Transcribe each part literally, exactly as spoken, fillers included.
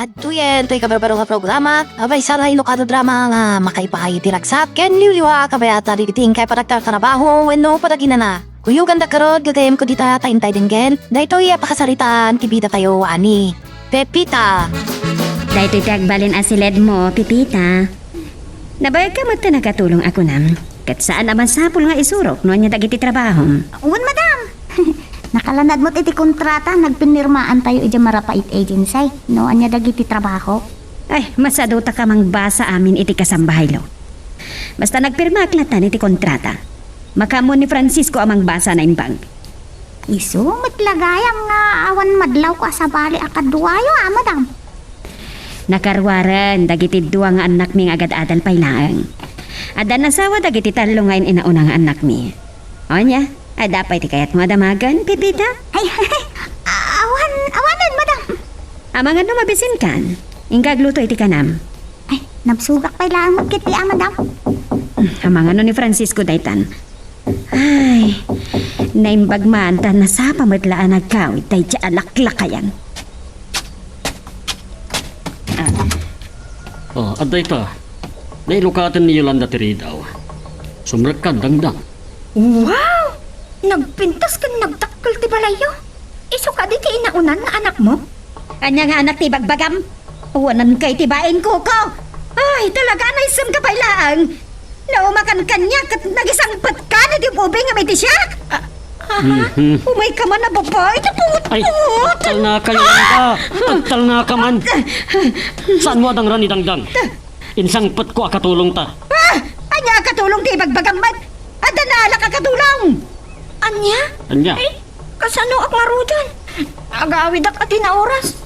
Adtoyen toy kabarbaro nga programa, a maysa nga inukado drama nga makaipaay iti ragsak ken liwliwa a kabayatan iti inkay panagtatrabaho wenno panaginana. Kuyoganda garud, gagayyemko dita ta intay denggen daytoy a pakasaritaan ti bidatayo a ni Pepita. Daytoy ti agbalin a siledmo, Pepita. Nabayagka met ti nakatulong a kunam, ket saan a masapul nga isurok no ania dagiti trabahom. Wen, madam. Nakalanad met iti kontrata, nagpinirmaantayo idiay Marapait Agency. No ania dagiti trabaho? Ay, masadutak a mangbasa amin iti kasambahay law. Basta nagpirmaak latta iti kontrata. Makaammo ni Francisco a mangbasa naimbag. Isu met la gayam nga awan madlawko a sabali a kaduayo, a, madam. Nakaruaren dagiti dua nga annakmi nga agad-adal pay laeng. Adda nasawa dagiti tallo nga in-inauna nga annakmi. Ania, adda pay ti kayatmo a damagen, Pepita? Ay, awan, awanen, madam. Amangan no mabisinkan, inka agluto iti kanam. Ay, nabsogak pay laeng met ketdi, a, madam. Amangan no ni Francisco daytan. Ay, naimbag man ta nasapa met la a nagkawid daydiay a laklakayan. Ah, adda ita. Nailukaten ni Yolanda ti ridaw. Sumrekkan, Dangdang. Wow! Nagpintas ken nagdakkel ti balayyo. Isu kadi ti inauna nga anakmo? Ania nga anak ti ibagbagam? Awanan kay ti bain, Koko. Ay, talaga, naisem ka pay laeng. Naumakan kaniak ket nagisangpet ka ni di ubing nga may ti siak. Ah, aha. Mhm. Umay ka man a babae, ti pungotpungotko. Ay, agtalna ka, Yolanda. Agtalna ka man. Saanmo a dangra ni Dangdang? Insangpetko a katulongta. Ah! Ania a katulong ti ibagbagam met? Adda naalak a katulong! Ania? Ania? Ay, kasanoak ngaruden? Agawidak a di naoras.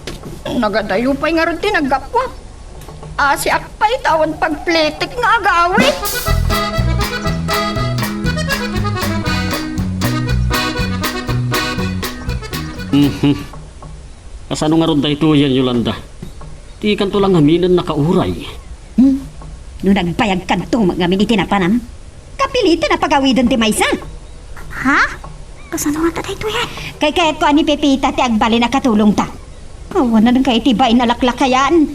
Nagadayo pay ngarud ti naggapuak. Asiak pay ta awan pagplitek nga agawid. Mhm. Kasano ngarud daytoyen, Yolanda? Dikanto la ngaminen nakauray. Hmm? No nagbayagkanto met ngamin iti napanam, kapilitan a pagawiden ti maysa. Ha? Kasano ngata daytoyen? Kay kayatko a ni Pepita ti agbalin a katulongta. Awanan kay ti bain a laklakayan.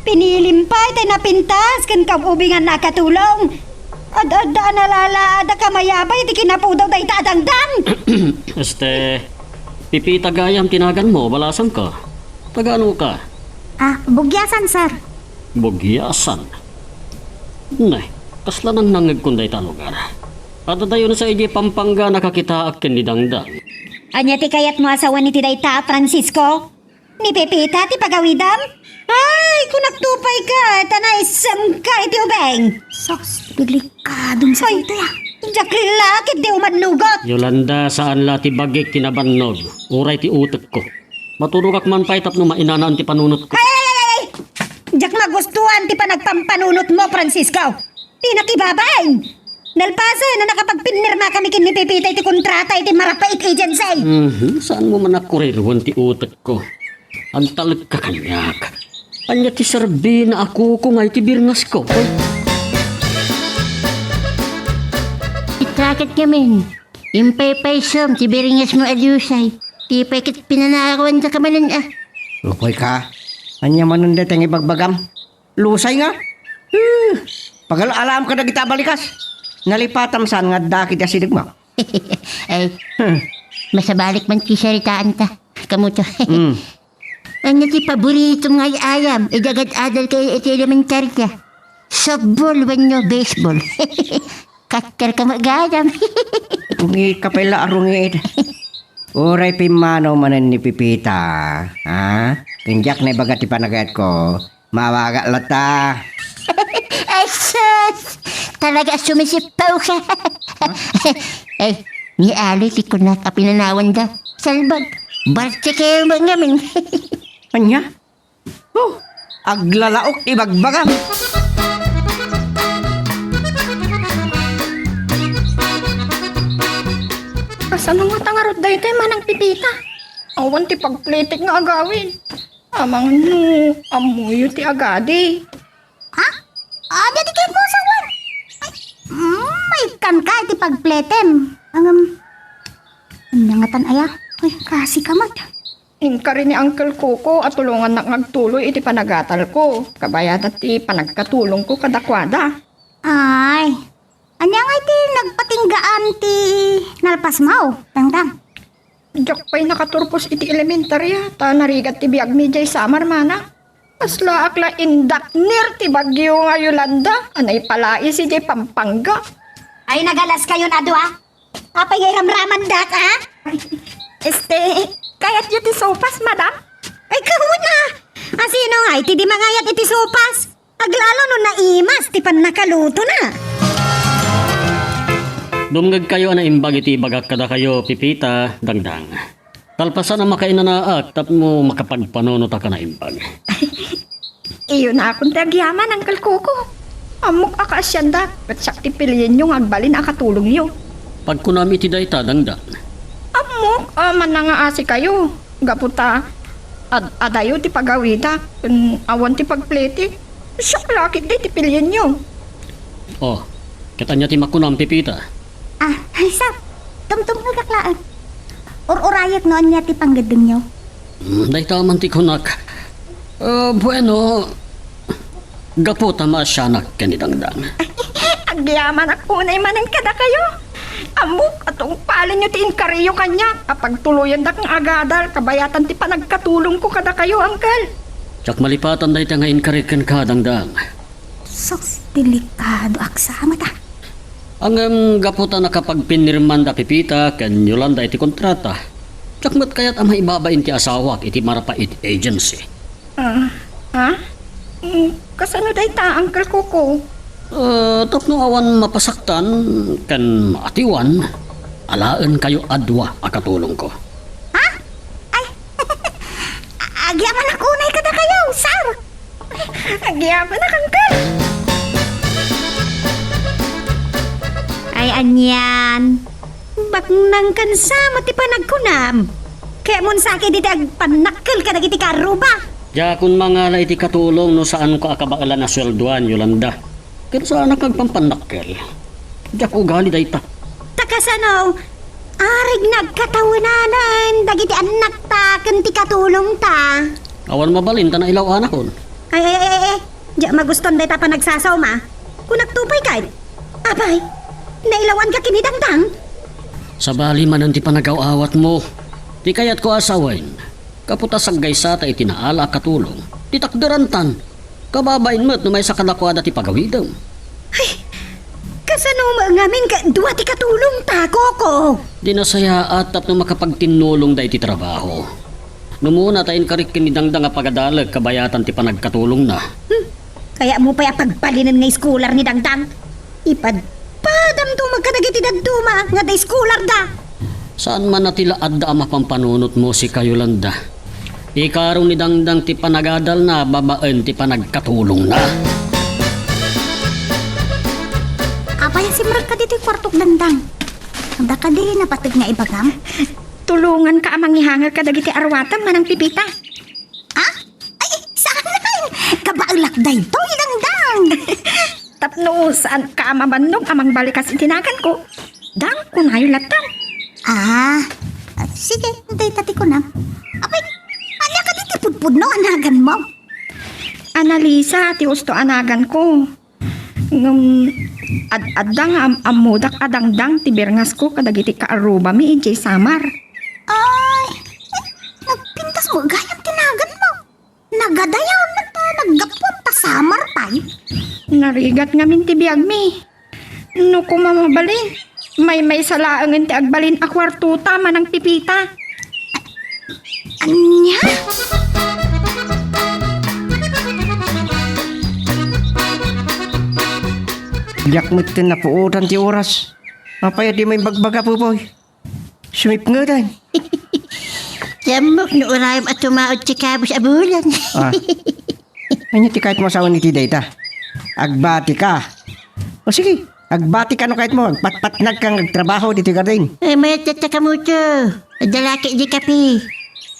Pinilim pay ti napintas ken kaubinganna a katulong. Ad-adda a nalalaad a kamayabay iti kinapudaw dayta a Dangdang. Este, Pepita gayam ti naganmo, balasangko. Taga-ano ka? Ah, Bugyasan, sir. Bugyasan? Ne, kasla nangnangngegkon dayta a lugar. Adda dayon sa idiay Pampanga nakakitaak ken ni Dangdang. Ania ti kayatmo a sawen iti dayta, Francisco? Ni Pepita ti pagawidam? Ay, kunakto pay ka, ta naisem ka iti ubing. Sus, delikadong sakit aya. Diak lilla ket di umannugot. Yolanda, saan la ti bagik ti nabannog, uray ti utekko. Maturogak man pay tapno mainanaen ti panunotko. Ay, ay, ay, ay, ay! Diak magustuhan ti panagpampanunotmo, Francisco. Ti nakibabain! Nalpasen a nakapagpinirmakami ken ni Pepita iti kontrata iti Marapait Agency. Mhm, saanmo man a kuriruen ti utekko. Agtalekka kaniak. Ania ti serbina a kuko nga iti birngasko? Itraket ngamin. Impaypaysom ti birngasmo a diosay. Ti pay ket pinanawanda ka manen a. Ukoy ka. Ania manen dayta nga ibagbagam? Lusay nga. Hmm. Pagal-alam ka dagita a balikas. Nalipatam saan nga adda kiti asidegmo. Ay, hmm, masabalik man ti saritaanta. Kamuto. Hmm. Ania ti paboritom nga ay-ayam idi agad-adal ka iti elementaria? Softball wenno baseball? Catcher ka met gayam. Rungit ka pay la a rungit. Uray pimmanaw manen ni Pepita, ha? Ken diak naibaga ti panagayatko, mawagak latta. Ay, sus! Talaga a sumisippaw ka. Ay, ni Ali ti kunak a pinanawanda. Salbag, bartikew man ngamin. Ania? Oh, aglalaok ti bagbagam. Kasano ngata ngarud daytoy, Manang Pepita? Awan ti pagplitek nga agawid. Amangan no, ammoyo ti agadi. Ha? Ania ti kayatmo a sawen? Ay, mm, maikkan ka iti pagpletem. Ngem, ania ngatan aya? Ay, kasi ka met. Inkari ni Uncle Coco a tulongannak nga agtuloy iti panagadalko, kabayadan ti panagkatulongko kadakuada. Ay, ania ngay ti nagpatinggaan ti nalpasmo, Dangdang? Diak pay nakaturpos iti elementarya, ta narigat ti biagmi idiay Samar, mana. Kaslaak la indakner ti bagyo nga Yolanda a naipalais idiay Pampanga. Ay, nagalas kayon a dua? Apay nga iramramandak, a? Este, kayatyo ti sopas, madam? Ay, kauna! Asino ngay ti di mangayat iti sopas? Aglalo no naimas ti pannakalutona. Dumngegkayo a naimbag iti ibagak kadakayo, Pipita, Dangdang. Kalpasan a makainanaak tapno makapagpanunotak a naimbag. Iyo nakon ti agyaman, Uncle Coco. Ammok a kaasiandak, ket siak ti pilienyo nga agbalin a katulongyo. Pagkunam iti dayta, Dangdang. Ammok a mannangaasikayo, gapu ta ad-adayo ti pagawidak, ken awan ti pagplete. Siak la ketdi ti pilienyo. Oh, ket ania ti makunam, Pipita? Ah, ay, sir, tumtumngegak laeng. Ur-urayek no ania ti panggeddengyo. Hmm, dayta man ti kunak. Ah, bueno, gapu ta maasianak ken ni Dangdang. Agyamanak unay manen kadakayo. Ammok a tungpalenyo ti inkariyo kaniak a pagtuloyandak nga agadal kabayatan ti panagkatulongko kadakayo, Uncle. Diak malipatan dayta nga inkari kenka, Dangdang. Sus, delikado ak sa mata. Ngem gapu ta nakapagpinirmanda Pipita ken Yolanda iti kontrata, diak met kayat a maibabain ti asawak iti marapait agency. Ah, ha? Mm, kasano dayta, Uncle Coco? Ah, tapno awan mapasaktan ken maatiwan, alaenkayo a dua a katulongko. Ha? Ay, agyamanak unay kadakayo, sir. Agyamanak, Uncle. Ay, anian. Baknang ken sa met ti panagkunam. Kayatmon sa ketdi ti agpannakkel kadagiti karruba. Diakon mangala iti katulong no saanko a kabaelan a sueldoan, Yolanda. Ken saanak nga agpampannakkel. Diak ugali dayta. Ta kasano? Arigna agkatawenanen dagiti annakta ken ti katulongta. Awan mabalin ta nailaw-anakon. Ay, ay, ay, ay, ay. Diak magustuan dayta panagsasaom, a. Kunakto pay kayat. Apay, nailawanka ken ni Dangdang? Sabali manen ti panagaw-awatmo. Ti kayatko a sawen, gapu ta saggaysata iti naala a katulong, ti takderantan. Kababain met no maysa kadakuada ti pagawidem. Ay, kasano met ngamin ket dua ti katulongta, Coco? Di nasayaat tapno makapagtinnulongda iti trabaho. No umuna ta inkarik ken ni Dangdang a pagadalek kabayatan ti panagkatulongna. Hmm. Kayatmo pay a pagbalinen nga iskolar ni Dangdang? Ipadpadamto met kadagiti dadduma nga adda iskolarda. Saan man a ti la adda a mapampanunotmo, sika, Yolanda. Ikarong ni Dangdang ti panagadalna babaen ti panagkatulongna. Apay a simrekka ditoy kuartok, Dangdang? Adda kadi napateg nga ibagam? Tulonganka a mangihanger kadagiti arwatem, Manang Pipita. Ah? Ay, saan? Kabaelak daytoy, Dangdang. Tapno saanka a mabannog a mangbalikas iti naganko, Dang, kunayo latta. Ah, ah, sige, dayta ti kunam. Apay, ania kadi ti pudpudno a naganmo? Analisa ti husto a naganko. Ngem ad-adda nga am-ammodak a Dangdang ti birngasko kadagiti kaarrubami idiay Samar. Ay, nagpintas met gayam ti naganmo. Nagadayaw met ta naggapuam ta Samar pay. Narigat ngamin ti biagmi. No koma mabalin, maymaysa laengen ti agbalin a kuartota, Manang Pipita. Ania? Diak metten napuotan ti oras. Apay a dimo imbagbaga, Popoy? Sumipngetan. Ti ammok no urayem a tumaud ti kabus a bulan. Ah. Ania ti kayatmo a sawen iti dayta? Agbatika. O sige, agbatika no kayatmo, agpatpatnagka nga agtrabaho ditoy garden. Ay, mayat ket ta kamoto. Adda la ketdi kape.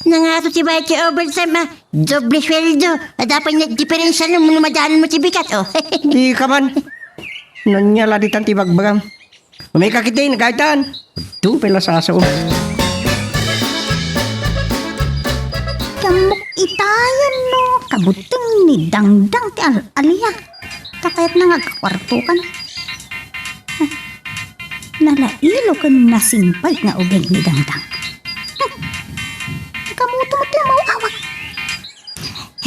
Nangato ti bayad ti overtime a doble sueldo. Adda pay nagdiperensia no madanon mo ti bigat, o. Dika man. Ania la ditan ti bagbagam? Umay ka ketdi, nagaytan. Dupay la sasaom. Ammok itayen no kabuteng ni Dangdang ti al-alia. Ta kayatna nga agkakuartokan. Ah, nalailo ken nasingpet nga ubing ni Dangdang. Hmm. Kamuto met ti mawawag.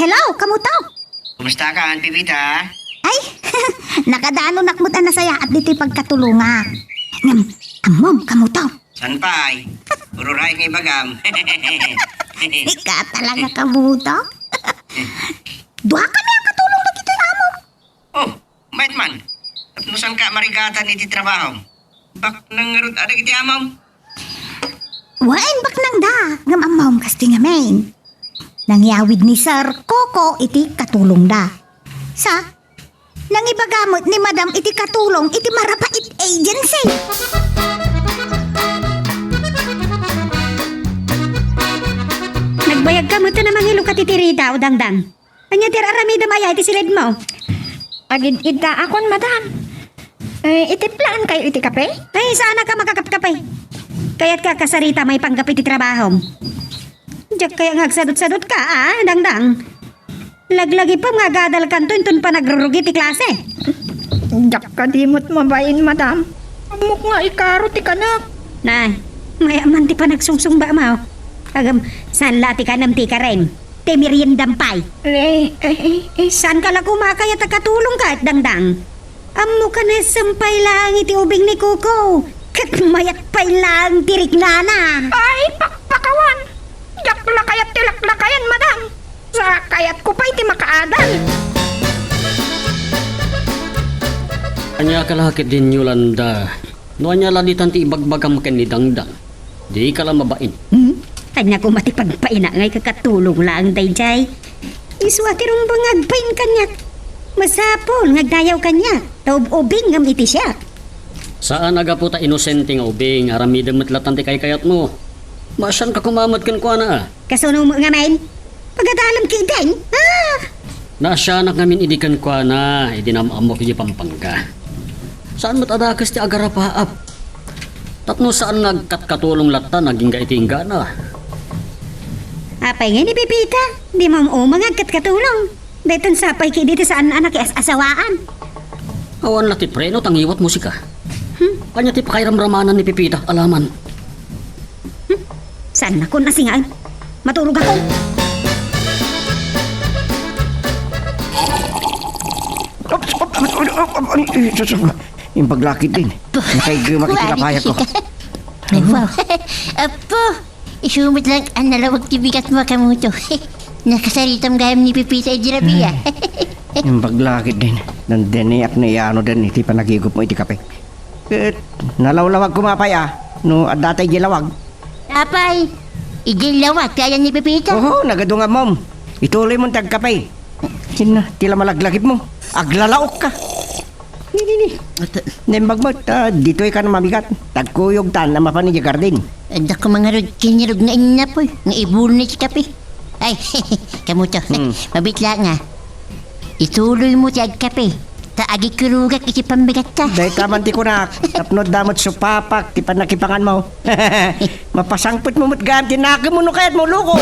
Hello, kamuto? Kumusta ka, Aunt Pepita? Ay, nakadanonak met a nasayaat ditoy pagkatulongak. Ngem, ammom, kamuto? Saan pay? Ururay nga ibagam. Ika talaga, kamuto. Dua kami a katulong dagitoy amom. Oh, mayat man. Tapno saan ka marigatan iti trabahom? Baknang ngarud a dagiti amom? Wen, baknang da, ngem ammom kastoy ngamin. Nangyawid ni Sir Coco iti katulongda. Sa, nangibaga met ni Madam iti katulong iti Marapait Agency. Nagbayag ka met a mangilukat iti rida, o Dangdang. Ania ti ar-aramidem aya iti silidmo? Agid-iddaakon, madam. Eh, itiplaan kayo iti kape? Ay, saan ka makakapkape? Kayat ka kasarita maipanggap iti trabahom. Diak kaya nga agsadot-sadot ka, ah, Dangdang? Laglagipem nga agadalkanto inton panagrurugi ti klase. Diak kadi met mabain, madam. Ammok nga ikaro ti kanak. Nay, mayaman ti panagsungsungba mo. Agam, saan la ti kanem ti ikarem? Ti meriendam pay. Eh, eh, eh, eh. Saan ka la kumakayat a katulong ket, Dangdang? Ammo ka naisem pay laeng iti ubing ni Coco. Ket mayat pay laeng ti riknana. Ay, pakpakawan! Diak la kayat ti laklakayan, madam. Sa kayatko pay ti makaadal. Ania ka la ket din, Yolanda? No ania la ditan ti ibagbagam ken ni Dangdang, dika la mabain. Hmm? Ania koma ti pagpaina nga ikakatulong laeng daydiay? Isu a ti rumbeng nga agbain kaniak. Masapul nga agdayaw kaniak, ta ub-ubing ngem iti siak. Saan a gapu ta inosente nga ubing, aramidem met latta ti kaykayatmo. Maasianka koma met kenkuana, a. Kasuno met ngamin? Pagadalem ketdin? Ah! Naasianak ngamin idi kenkuana, idi nam-ammok idiay Pampanga. Saan met a dakes ti agarapaap. Tapno saan nga agkatkatulong latta, nagingga iti inggana. Apay ngay ni Pepita? Dimo umay nga agkatkatulong. Daytan sapay ketdi ti saan a nakias-asawaan. Awan la ti preno ta ngiwat musika. Hmm? Ania ti pakairamramanan ni Pepita, alaman? Hmm? Saannakon a singaen. Maturogakon. Op, op, op, op, op, op, ay, sus, sus. Imbag la ketdin. Nakaigema iti lapayko. Apo. Apo. Isu met laeng a nalawag ti bigatmo, kamuto. Nakasaritam gayam ni Pepita idi rabii. Imbag la ketdin. Nandaniak no iyano den iti panagigupmo iti kape. Ket nalawlawag koma pay a, no adda ta idiay lawag. Apay, idiay lawag ti ayan ni Pepita? Oho, nagadu nga ammom. Ituloymon ti agkape. Sinna, ti la malaglagipmo. Aglalaokka. Ni, ni, ni. Naimbag met, ah, ditoy kan mamigat. Tagkuyogtan a mapan idiay garden. Adda koma ngarud kinirog nga innapoy, nga ibulna ti kape. Ay, kamuto. Hmm. Mabitla nga. Ituloymo ti agkape, ta agikurogak iti pammigatta. Dayta man ti kunak, tapno adda met supapak ti pannakipanganmo. Mapasangpetmo met gayam ti nakemmo no kayatmo, loko.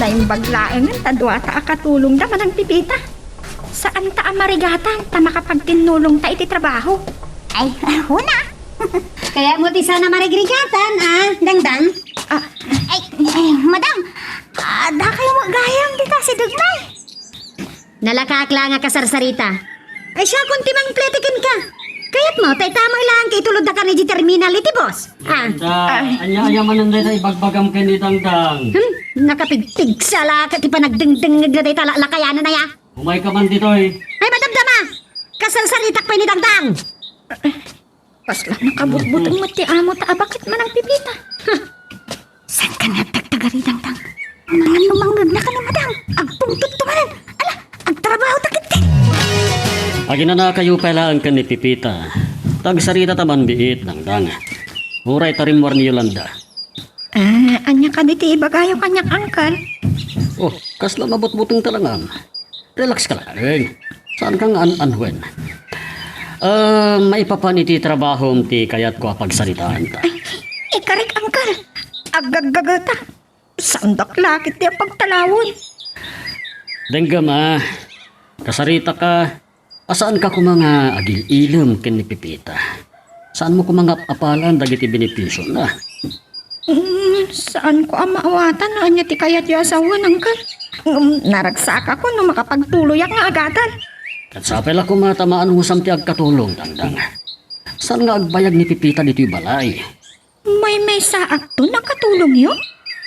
Naimbag laengen ta duata a katulongda managpipita. Saanta a marigatan ta makapagtinnulongta iti trabaho. Ay, huna. Kayatmo ti saan a marigatan, a, Dangdang? Ah, ay, ay, madam, ah, dakayo met gayam dita asidegmi. Nalakaak la nga kasarsarita. Ay, siakon ti mangplete kenka. Kayatmo ta itama laeng nga itulodda kan idiay terminal iti bus? Ah. Dangdang, ania, ania manen dayta ibagbagam ken ni Dangdang? Hmm, nakapigpigsa la ket ti panagdengdengngeg dayta laklakayanan aya. Umayka man ditoy. Ay, madamdama! Kasarsaritak pay ni Dangdang! Kasla nakabutbuteng met ti amo ta abaket managpipita. Huh. Saan ka nga tagtagari, Dangdang? Nangannumangngegna ka ni Madam. Agpungtotto manen. Ala, agtrabaho ta ketdi. Aginanakayo pay laeng ken ni Pepita. Tagsarita ta man biit, Dangdang. Uray ta rimmuar ni Yolanda. Ah, ania kadi ti ibagayo kaniak, Uncle? Oh, kasla mabutbuteng ta la ngem. Relax ka laeng. Saan ka nga an-anwen? Ah, maipapan iti trabahom ti kayatko a pagsaritaanta. Ay, ikarik, Angkal. Aggaggageta. Saandak la ketdi a pagtalawon. Denggem a, kasaritaka, a saanka koma nga agil-ilem ken ni Pepita. Saanmo koma nga ap-apalan dagiti benefisiona. Mm, saanko a maawatan no ania ti kayatyo a sawen, Angkal. Ngem naragsakakon no makapagtuloyak nga agatad. Ket sapay la koma ta maanusam ti agkatulong, Dangdang. Saan nga agbayag ni Pepita ditoy balay? Maymaysaakto nakatulongyo?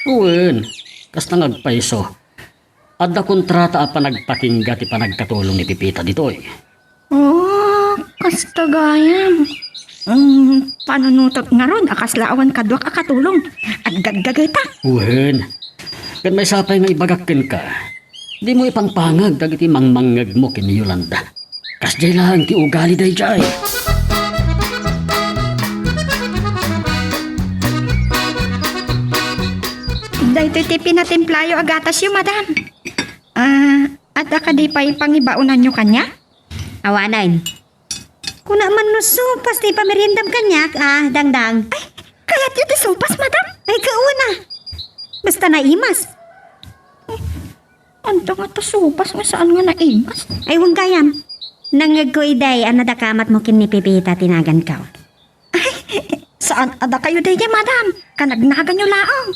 Wen, kasta nga agpayso. Adda kontrata a panagpakingga ti panagkatulong ni Pepita ditoy. Oh, kasta gayam. Mm, panunotek ngarud a kasla awan kaduak a katulong. Aggaggageta. Wen, ket maysa pay nga ibagak kenka, dimo ipangpangag dagiti mangmangngegmo ken ni Yolanda. Kasdiay laeng ti ugali daydiay. Daytoy ti pinatimplayo a gatasyo, madam. Ah, adda kadi pay pangibaonanyo kaniak? Awanen. Kuna man no sopas ti pameriendam kaniak, ah, Dangdang. Ay, kayatyo ti sopas, madam? Ay, kauna. Basta naimas. Anta nga ta sopas nga saan nga naimas? Ay, wen gayam. Nangngegko idiay a nadakamatmo ken ni Pepita ti naganko. Saan a dakayo daydiay, madam? Kanagnaganyo laeng.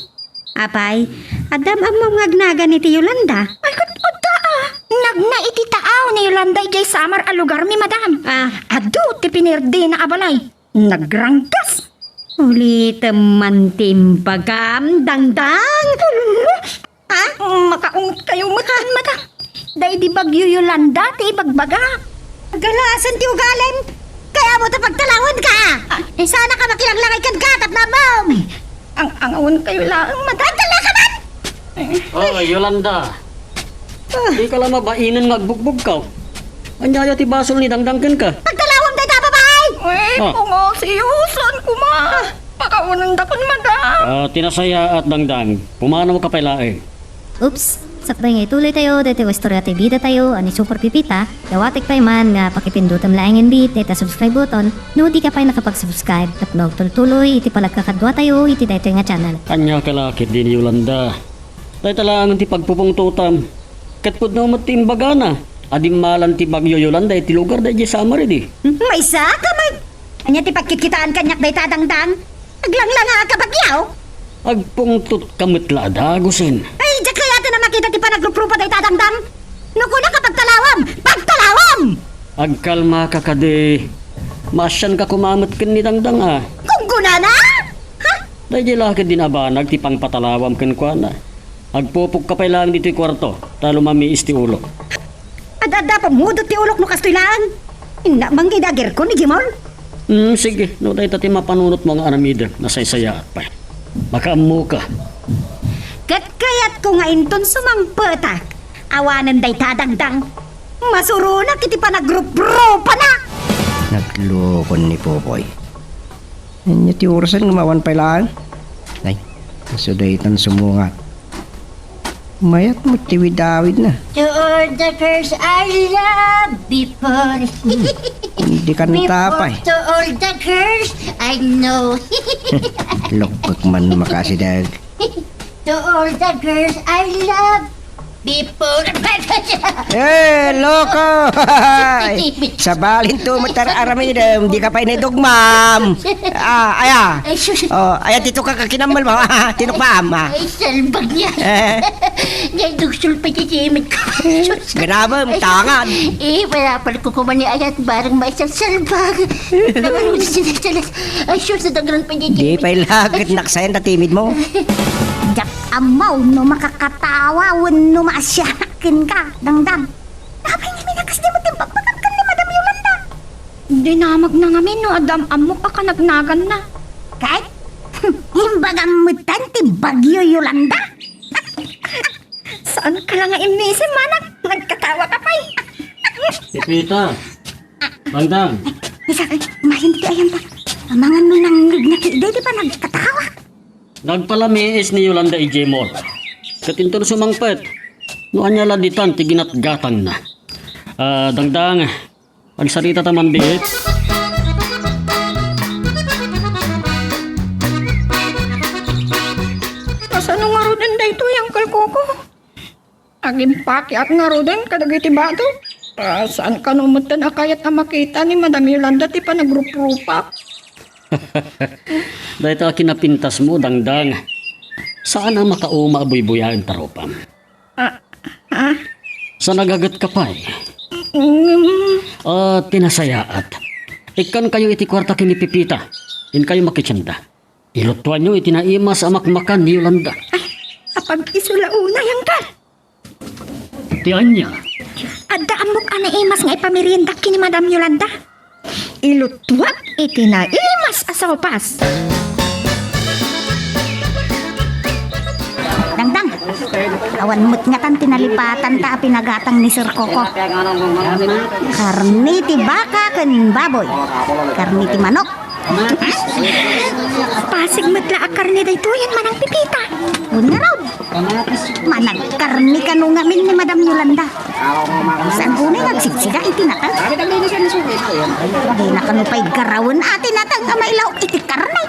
Apay, addam ammom nga agnagan iti Yolanda? Ay, ket adda a. Nagna iti taaw ni Yolanda idiay Samar a lugarmi, madam. Ah. Adu ti pinirdina a balay. Nagranggas. Ulitem man ti imbagam, Dangdang. Ha? Makaungot kayo met, madam. Daydi Bagyo Yolanda ti ibagbaga. Galasen ti ugalim. Kayatmo ta pagtalawenka. Ah. Saan ka makilanglangay kenka, tapno ammom. Ang-angawen kayo laeng, madam. Agdala ka man! Oh, Yolanda. Ah. Dika la mabainen nga agbugbugkaw. Ania aya ti basol ni Dangdang kenka? Pagtalawem dayta a babai! Ay, ah. Pangasiyo, saan koma? Pakawanendakon, madam. Ah, ti nasayaat, Dangdang. Pumanawka pay laeng. Oops! Sakbay nga ituloy tayo, daytoy nga istorya ti bida tayo, a ni Super Pipita, dawatek pay man nga pakipindutem laeng inbit dayta subscribe button, no dika pay nakapag-subscribe, tapno agtultuloy iti panagkakadua tayo iti daytoy nga channel. Ania ka la ketdi ni Yolanda? Dayta laengen ti pagpupungtotam. Ket pudno met ti imbagana a dimmalan ti Bagyo Yolanda iti lugar daydiay Samar idi. Hmm? Maysa ka met! Ania ti pagkitkitaan kaniak dayta, Dangdang? Aglanglanga a kabagyo? Agpungtotka met la a dagusen. Ay, diak kayat a makita ti panagruprupa dayta, Dangdang. No kunaka pagtalawem, pagtalawem! Agkalmaka kadi. Maasianka koma met ken ni Dangdang a. Gunggonana? Ha? Daydiay la ketdi a banag ti pangpatalawam kenkuana. Agpupokka pay laeng ditoy kuarto, ta lumamiis ti ulok. Ad-adda pammudot ti ulok no kastoy laeng. Inna, mangidagerko ni Jimon. Hmm, sige, no dayta ti mapanunotmo nga aramidem, nasaysayaat pay. Makaammoka. Ket kayatko nga inton sumangpetak, awanen dayta, Dangdang. Masuronak iti panagruprupana. Naglukon ni Popoy. Ania ti orasen nga awan pay laeng? Ay, isu daytan sumungat. Mayat met ti awid-awidna. To all the girls I love before. Di kanta pay. Before, to all the girls I know. Lukpek man makasidag. To all the girls I love before. Eh, loko! Ay, sabalinto met ti aramidem, dika pay naidugmam. Ah, aya. Ay, sus. Oh, aya ti tukak a kinammalmo. Tinukmam, ah. Ay, salbag niya. Eh. Ngay dugsul pa ti timid ko. Sus. Grabe, ang tangan. Eh, wala pala ko kumani ayat, barang may salbag. Naman mo sinasalas. Ay, sus, sa dagran pa ti timid. Di pay la ket naksayan ta timid mo. Diak ammo no makakatawa wenno maasianak kenka, Dangdang. Apay nga minakas di mo timbagbagan ken ni Madam Yolanda? Dinamagna ngamin no adda am-ammok a kanagnaganna. Ket imbagam metten ti Bagyo Yolanda? Saan ka la nga immisim, anak? Nagkatawa ka pay. Pipita. Dangdang. Ay, isa, ay, masin ti ayan pa. Amangan no nangngeg na ti, di, di pa nagkatawa. Nagpalamiis ni Yolanda idiay mall. Ket inton sumangpet, no ania la ditan ti ginatgatangna. Ah, Dangdang, agsarita ta man biit. Agimpakiak ngaruden kadagiti bado. Ah, saan kano metten a kayat a makita ni Madam Yolanda ti panagruprupak? Dayta a kinapintasmo, Dangdang. Saan a makauma a buybuyaen ta rupam. Ah, ah. Sa nagaget ka pay? Mm. Ah, tinasayaat. Ikkankayo iti kuarta ken ni Pepita. Inkayo makitienda. Ilutuanyo iti naimas a makmakan ni Yolanda. Ay, apag-isu la unay, Anggal. Ti ania? Adda ammok a naimas nga ipameriendak ken ni Madam Yolanda. Ilutuak iti naimas a sopas. Dangdang, awan met ngatan ti nalipatanta a pinagatang ni Sir Coco. Karne ti baka ken baboy. Karne ti manok. Pasig met la a karne daytoyen, Manang Pepita. Wen ngarud, managkarne kano ngamin ni Madam Yolanda. Saan unay nga agsiksiga iti nateng? Dina kano pay garawen a ti nateng a mailaw iti karne.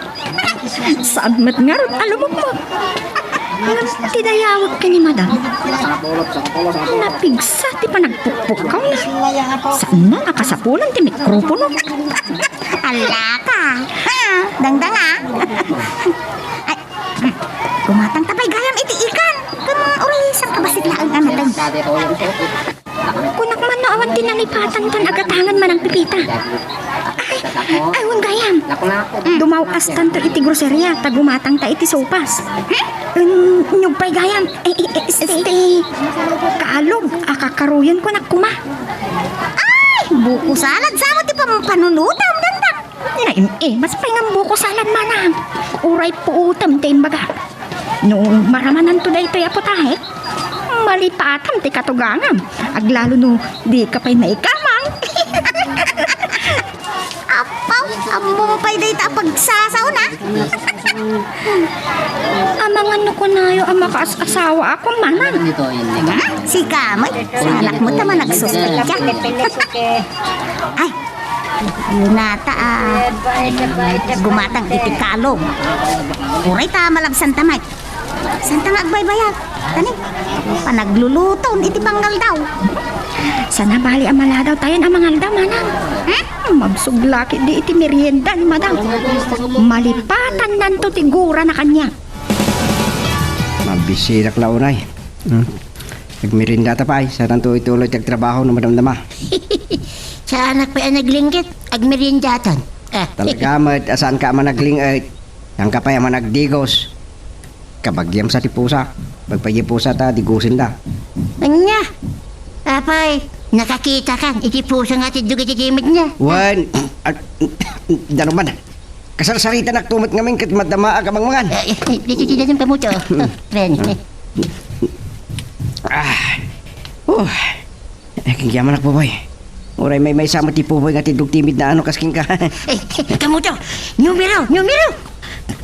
Saan met ngarud a lumukmok. Ngem ti dayawek ken ni Madam, napigsa ti panagpukpukkawna. Saan a kasapulan ti mikropono. Alaka. Ha, Dangdang, a. Ay, hmm. Gumatangta pay gayam iti ikan. Ken uray sangkabassit laeng a nateng. Kunak man no awan ti nalipatantan a gatangen, Manang Pepita. Ay, ay, wen gayam. Dumaw-astanto iti groceria ta gumatangta iti sopas. Hmm? Inyog pay gayam. Eh, eh, eh, este, kalog a kakaruyen kunak koma. Ay, buko salad samo ti pampanunotam, Dangdang. Naimas pay nga buko salad, Manang. Uray puotem ti imbaga. No maramananto daytoy a putahe, malipatam ti katugangam. Aglalo no dika pay naikamang. Apaw, ammom pay dayta a pagsasaona. Amangan no kunayo a makaas-asawaak, Manang. Ha? Sika met, saanak met a managsuspek. Ay, Yunata a gumatang iti kalog. Uray ta malabsanta met. Santa nga agbaybayag. Tani, panagluluton iti pangaldaw. Sana bali a maladawtayon a mangaldaw, Manang. Hmm? Mabsuglaki di iti merienda ni Madam. Malipatannanto ti gurana kaniak. Mabisirak la unay. Hmm. Agmeriendata pay, saanto ituloy ti agtrabaho no madamdama. Saanak pay a naglinggit, agmeriendatan. Ah. Talaga met a saanka a managling-, eh, saanka pay a managdigos. Kabagiam sa ti pusa. Pagpay ti pusa ta, digosenda. Ania? Apay, nakakitakan iti pusa nga atiddog iti gimedna. Wen, ah, danuman. Kasarsaritannakto met ngamin ket madamaak a mangmangan. Eh, eh, dito, dito, dito, kamuto. Hmm. Ren. Ah. Oh. Eh, kinkyamanak, Popoy. Uray maymaysa met ti Popoy nga atiddog ti midna ano kas kenka. Eh, kamuto. Numero, numero.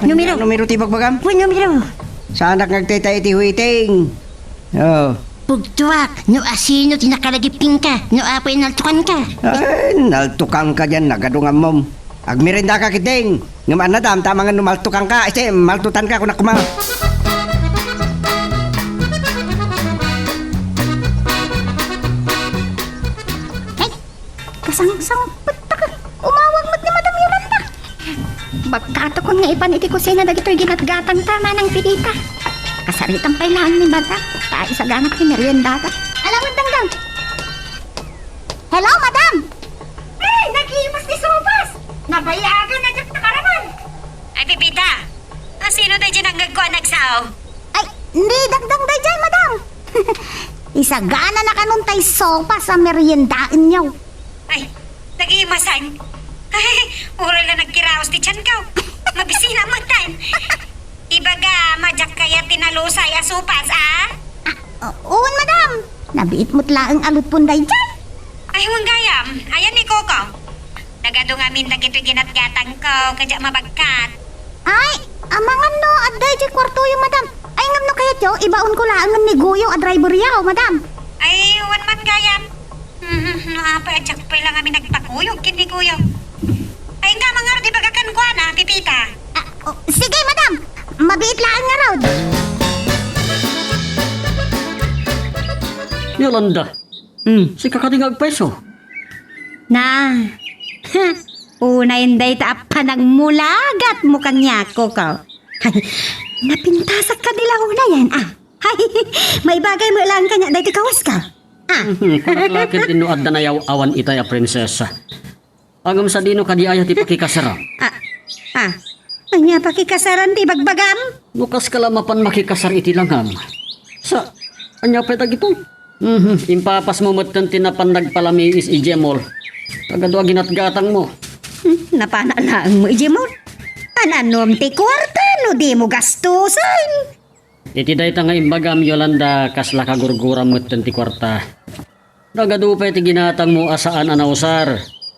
Numero. Numero ti bagbagam? Wen, numero. Saanak nga agtaytay iti waiting. Oh. Pugtuak, no asino ti nakalagip kenka, no apay naltukanka. Ay, naltukanka diay, nagadu nga ammom. Agmeriendaka ketdin. Ngem annadam, ta amangan no maltukanka, iti, maltutanka, kunak koma. Ay, kasangsangpet. Umawag met ni Madam Yolanda. Bagkatakon nga ipan iti kusina dagitoy ginatgatangta, Manang Pepita. Kasaritam pay laeng ni Madam, ta isaganak ti meriendata. Ala met, Dangdang. Hello, Madam! Ay, nagimas ti sopas! Nabayagan a diak nakaraman! Ay, Pepita! Asino daydiay nangngegko a nagsao? Ay, ni Dangdang daydiay, Madam! Isagana na kanon tay sopas a meriendaenyo. Ay, nagimasan. Ay, uray la nagkiraos ti tianko. Mabisina met tay. Ibaga, madiak kayat ti nalusay a sopas, a? Ah, wen, Madam. Nabiit met laeng a lutpon daydiay. Ay, wen gayam. Ayan ni Coco. Nagadu ngamin dagitoy ginatgatangko, kadiak mabagkat. Ay, amangan no adda idiay kuartoyo, Madam. Ay, ngem no kayatyo, ibaonko laengen ni Goyo a driveryo, Madam. Ay, wen met gayam. Mhm, no apay a diak pay la ngamin agpakuyog ken ni Goyo. Ay, inka man ngarud ibaga kenkuana, Pepita. Ah, oh, sige, Madam. Mabiit laeng ngarud. Yolanda. Hmm. Sika kadi nga agpayso? Na. Ha. Unayen dayta a panagmulagatmo kaniak, Koko. Napintasak kadi la unayen, ah. Hay, maibagay met laeng kaniak daytoy kawaska. Ah. Mhm, kunak la ketdin no adda nayaw-awan itay a prinsesa. Ngem sadino kadi aya ti pakikasaram? Ah, ah. Ania pakikasaran ti ibagbagam? No kaska la mapan makikasar iti langam. Sa, ania pay dagitoy? Mhm, impapasmo metten ti napan nagpalamiis idiay mall. Tagado a ginatgatangmo. Hmm, napana laengmo idiay mall? An-anom ti kuarta no dimo gastusen? Iti dayta nga imbagam, Yolanda, kasla kagurguram metten ti kuarta. Nagadu pay ti ginatangmo a saan a nausar.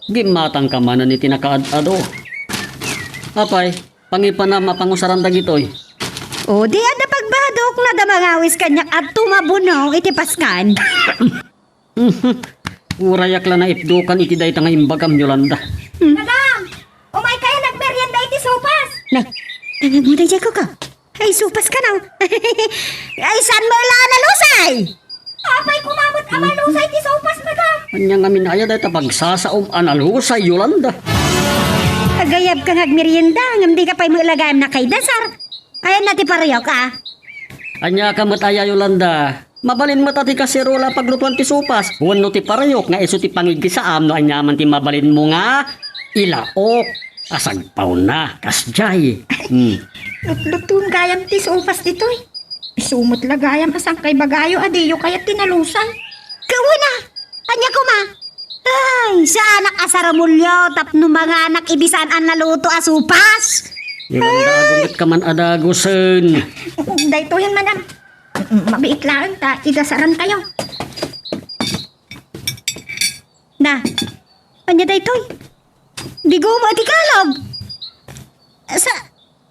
Gimmatangka manen iti nakaad-adu. Apay, pangipanam a pangusaran dagitoy? O, di adda pagbadok, no adda mangawis kaniak a tumabuno iti paskan. Urayak la naipdukan iti dayta nga imbagam, Yolanda. Hmm. Madam! Umaykayo nagmerienda iti sopas! Na, tangagmo daydiay, Koko. Ay, sopas kano. Ay, saan mo ila nalusay? Apay koma met a malusay ti sopas, madam? Ania ngamin aya dayta pagsasaom a nalusay, Yolanda? Agayabka nga agmerienda, ngem dika pay met la gayam nakaidasar. Ayanna ti parayok, a? Ania ka met aya, Yolanda? Mabalin met a ti kaserola a paglutuan ti sopas wenno ti parayok nga isu ti pangiggisaam no aniaman ti mabalinmo nga ilaok a sagpawna kasdiay. Hmm. Lutluton gayam ti sopas ditoy. Isu met la gayam a sangkay bagayo a diyo kayat ti nalusay. Kauna! Ania koma? Ay, saanak a saramulyo tapno manganak idi saan a naluto a sopas. Yolanda, agunggetka man a dagusen. Daytoyen, madam. Mm, mabiit laeng ta idasarantayo. Na, ania daytoy? Di gumo ti kalog. Sa,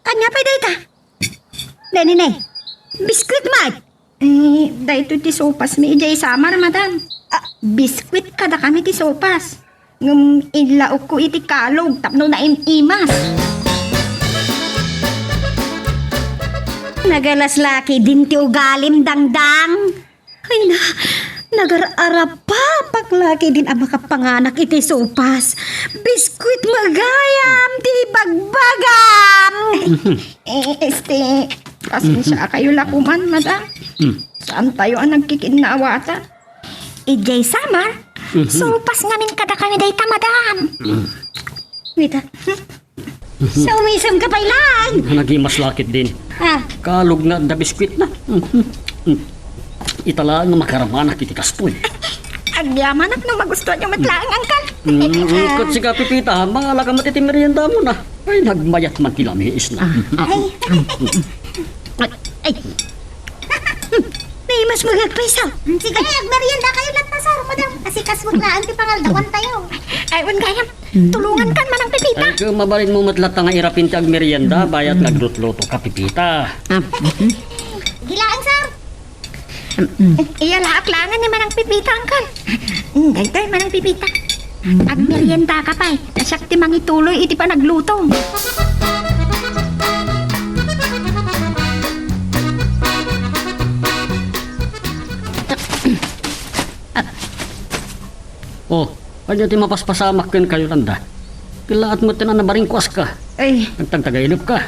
ania pay dayta? Nene, ne. Biskuit met. Eh, daytoy ti sopasmi idiay Samar, madam. Ah, biskuit kadakami ti sopas. Ngem inlaokko iti kalog tapno naim-imas. Nagalas la ketdin ti ugalim, Dangdang. Ay na, nagar-arapapak la ketdin a makapanganak iti sopas. Biskuit met gayam ti ibagbagam. Eh, este, pasensiakayo la koman, madam. Mm. Saantayo a nagkikinnawatan. Idiay Samar, Mhm. sopas ngamin kadakami dayta, madam. Mm. Wait, ah. Hmm? Mhm. Sa umisem ka pay lang. Nagimas la ketdin. Ah. Kalog nga adda biskuit na. Mhm. Ita laeng nga makaramanak iti kastoy. Agyamanak no magustuanyo met laeng, angkan. Mm, mm, ket sika, Pepita, mangala ka met iti meriendamo na. Ay, nagmayat man ti lamiisna. Ah, ah. Ay. Ay, ay. Naimas mo nga agpayso. Sige, agmerienda kayo latta, sir, madam. Asikaso laeng ti pangaldawantayo. Ay, wen gayam. Hmm. Tulongan kan, Manang Pepita. Ay, ket mabalinmo met latta nga irapin ti agmerienda, bayat nga aglutluto ka, Pepita. Ah, mhm. Gilaeng, sir. Mm. Iya laak laengen ni Manang Pepita, angkan. Mm, daytoy, Manang Pepita. Mm. Agmerienda ka pay. Ta siak ti mangituloy iti panagluto. Oh, ania ti mapaspasamak kenka, Yolanda? Kellaat met ti nabaringkuaska. Ay. Agtagtagainepka.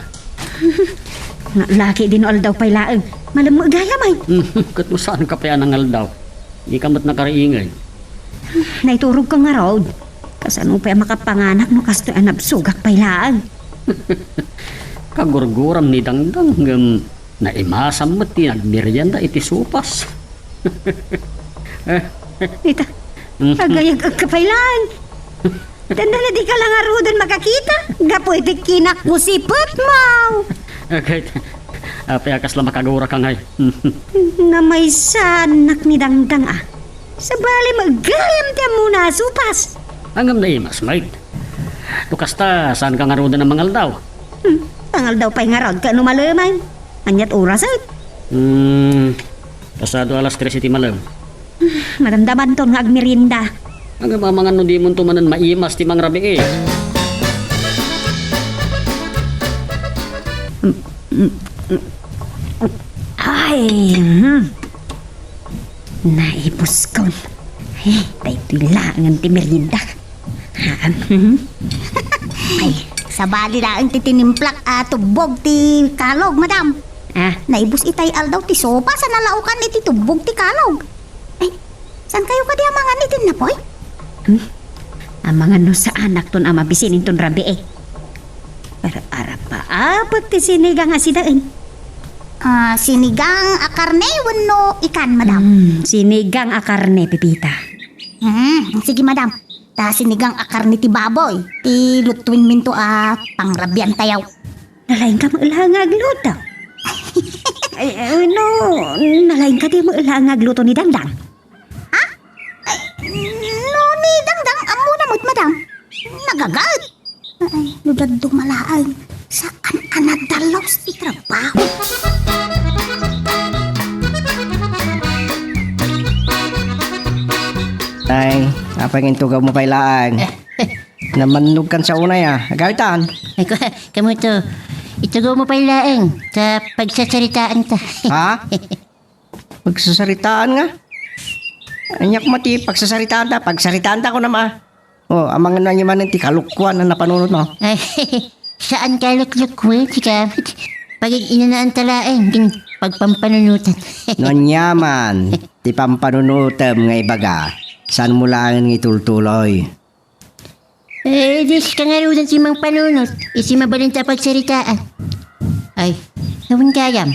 Nga laki dino aldaw pay laeng. Malem mo gayam ay. Ket no saan ka pay a nangaldaw? Di ka met nakariingay. Naiturog ka ngarud. Kasano pay a makapanganak no kastoy a nabsogak pay laeng? Kagurguram ni Dangdang ngem naimasam met ti nagmerienda iti sopas. Ita, Mhm. agayag-ag ka pay laeng. Tanda na di ka lang aruden makakita. Gapu iti kinakusipet mo. Okay. Apay a kasla makagura ka ngay. Namaysanak ni Dangdang, ah. Sabali, maggayam ti ammona a sopas. Ngem naimas, mate. No kasta, saan ka ngaruden a mangaldaw? Hmm, pangaldaw pay ngarud ket no maleman. Aniat orasen? Hmm, pasado alas tres iti malem. Madamdamanton nga agmerienda. Ngem amangan no dimonto manen maimas ti mangrabii. Mm, mm, mm. Ay, hmm. Naibuskon. Ay, daytoy laengen ti merienda. Haan. Ay, sabali laeng ti tinimplak a tubbog ti kalog, madam. Ah. Naibus itay aldaw ti sopa sa nalaokan iti tubbog ti kalog. Ay, saan kayo kadi amangan iti napoy? Hmm? Amangan no saanakton a mabisin inton rabii. Pero arapaapek ti sinigang a sidaen. Ah, sinigang a karne wenno ikan, madam? Hmm, sinigang a karne, Pepita. Hmm, sige, madam. Ta sinigang a karne ti baboy, ti luttuenminto a pangrabian tayo. Nalaingka met laeng nga agluto. Ay, ay, no, nalaingka di met laeng nga agluto ni Dangdang. Ha? Ay, no ni Dangdang, ammona met, madam. Nagagaet. Ay, no dadduma laeng. Saan a nadalus ti trabaho? Ay, apay nga intugaw mo pay laeng? Namannogkan sa unay, ah. Agaytan. Ay, ku-, kamuto. Itugaw mo pay laeng sa pagsasaritaan ta. Ha? Pagsasaritaan nga? Aniak mati, pagsasaritaan ta, pagsaritaan ta ko nama. Oh, amangan na niya manen ti kalukwan na napanunot mo. Ay, saan ka luklukwe, sika? Pag-inanaan ta laeng, kin-, pagpampanunutan. No aniaman, ti pampanunutem nga ibaga, saan mo laengen nga itultuloy? Eh, dis ka nga rudan si Mang Panunot, isi mabalin ta pagsaritaan. Ay, nawan kayam.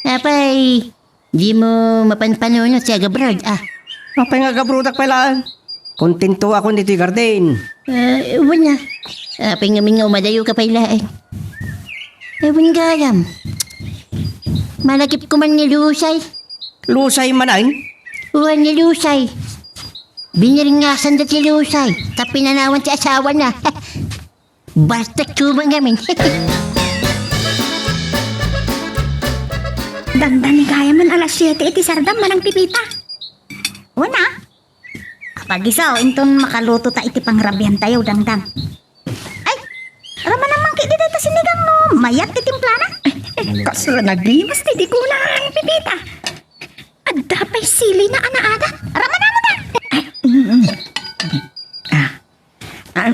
Apay, di mo mapanpanunot si agabroad, ah. Apay nga agabroadak pay laeng? Kontento ako ditoy garden. Ah, wala. Apay ngamin nga umadayo ka pay laeng. Ewan gayam. Malagip ko man ni Lusay. Lusay manen? Wen ni Lusay. Biniringasan da ti Lusay, ta pinanawan ti asawa na. Basta ko man ngamin. Dandani gayam man alas siete iti sardam, Manang Pipita. Wen a? Apagiso, inton makaluto ta iti pangrabian tayo, Dangdang. Ay, rama naman kay di dayta sinigang no mayat ti timplana. Kasla nagrimas ti di kunang Pipita. Adda pay sili na anaada. Rama na mo ta. Ay, mm, mm. Ah. Ah.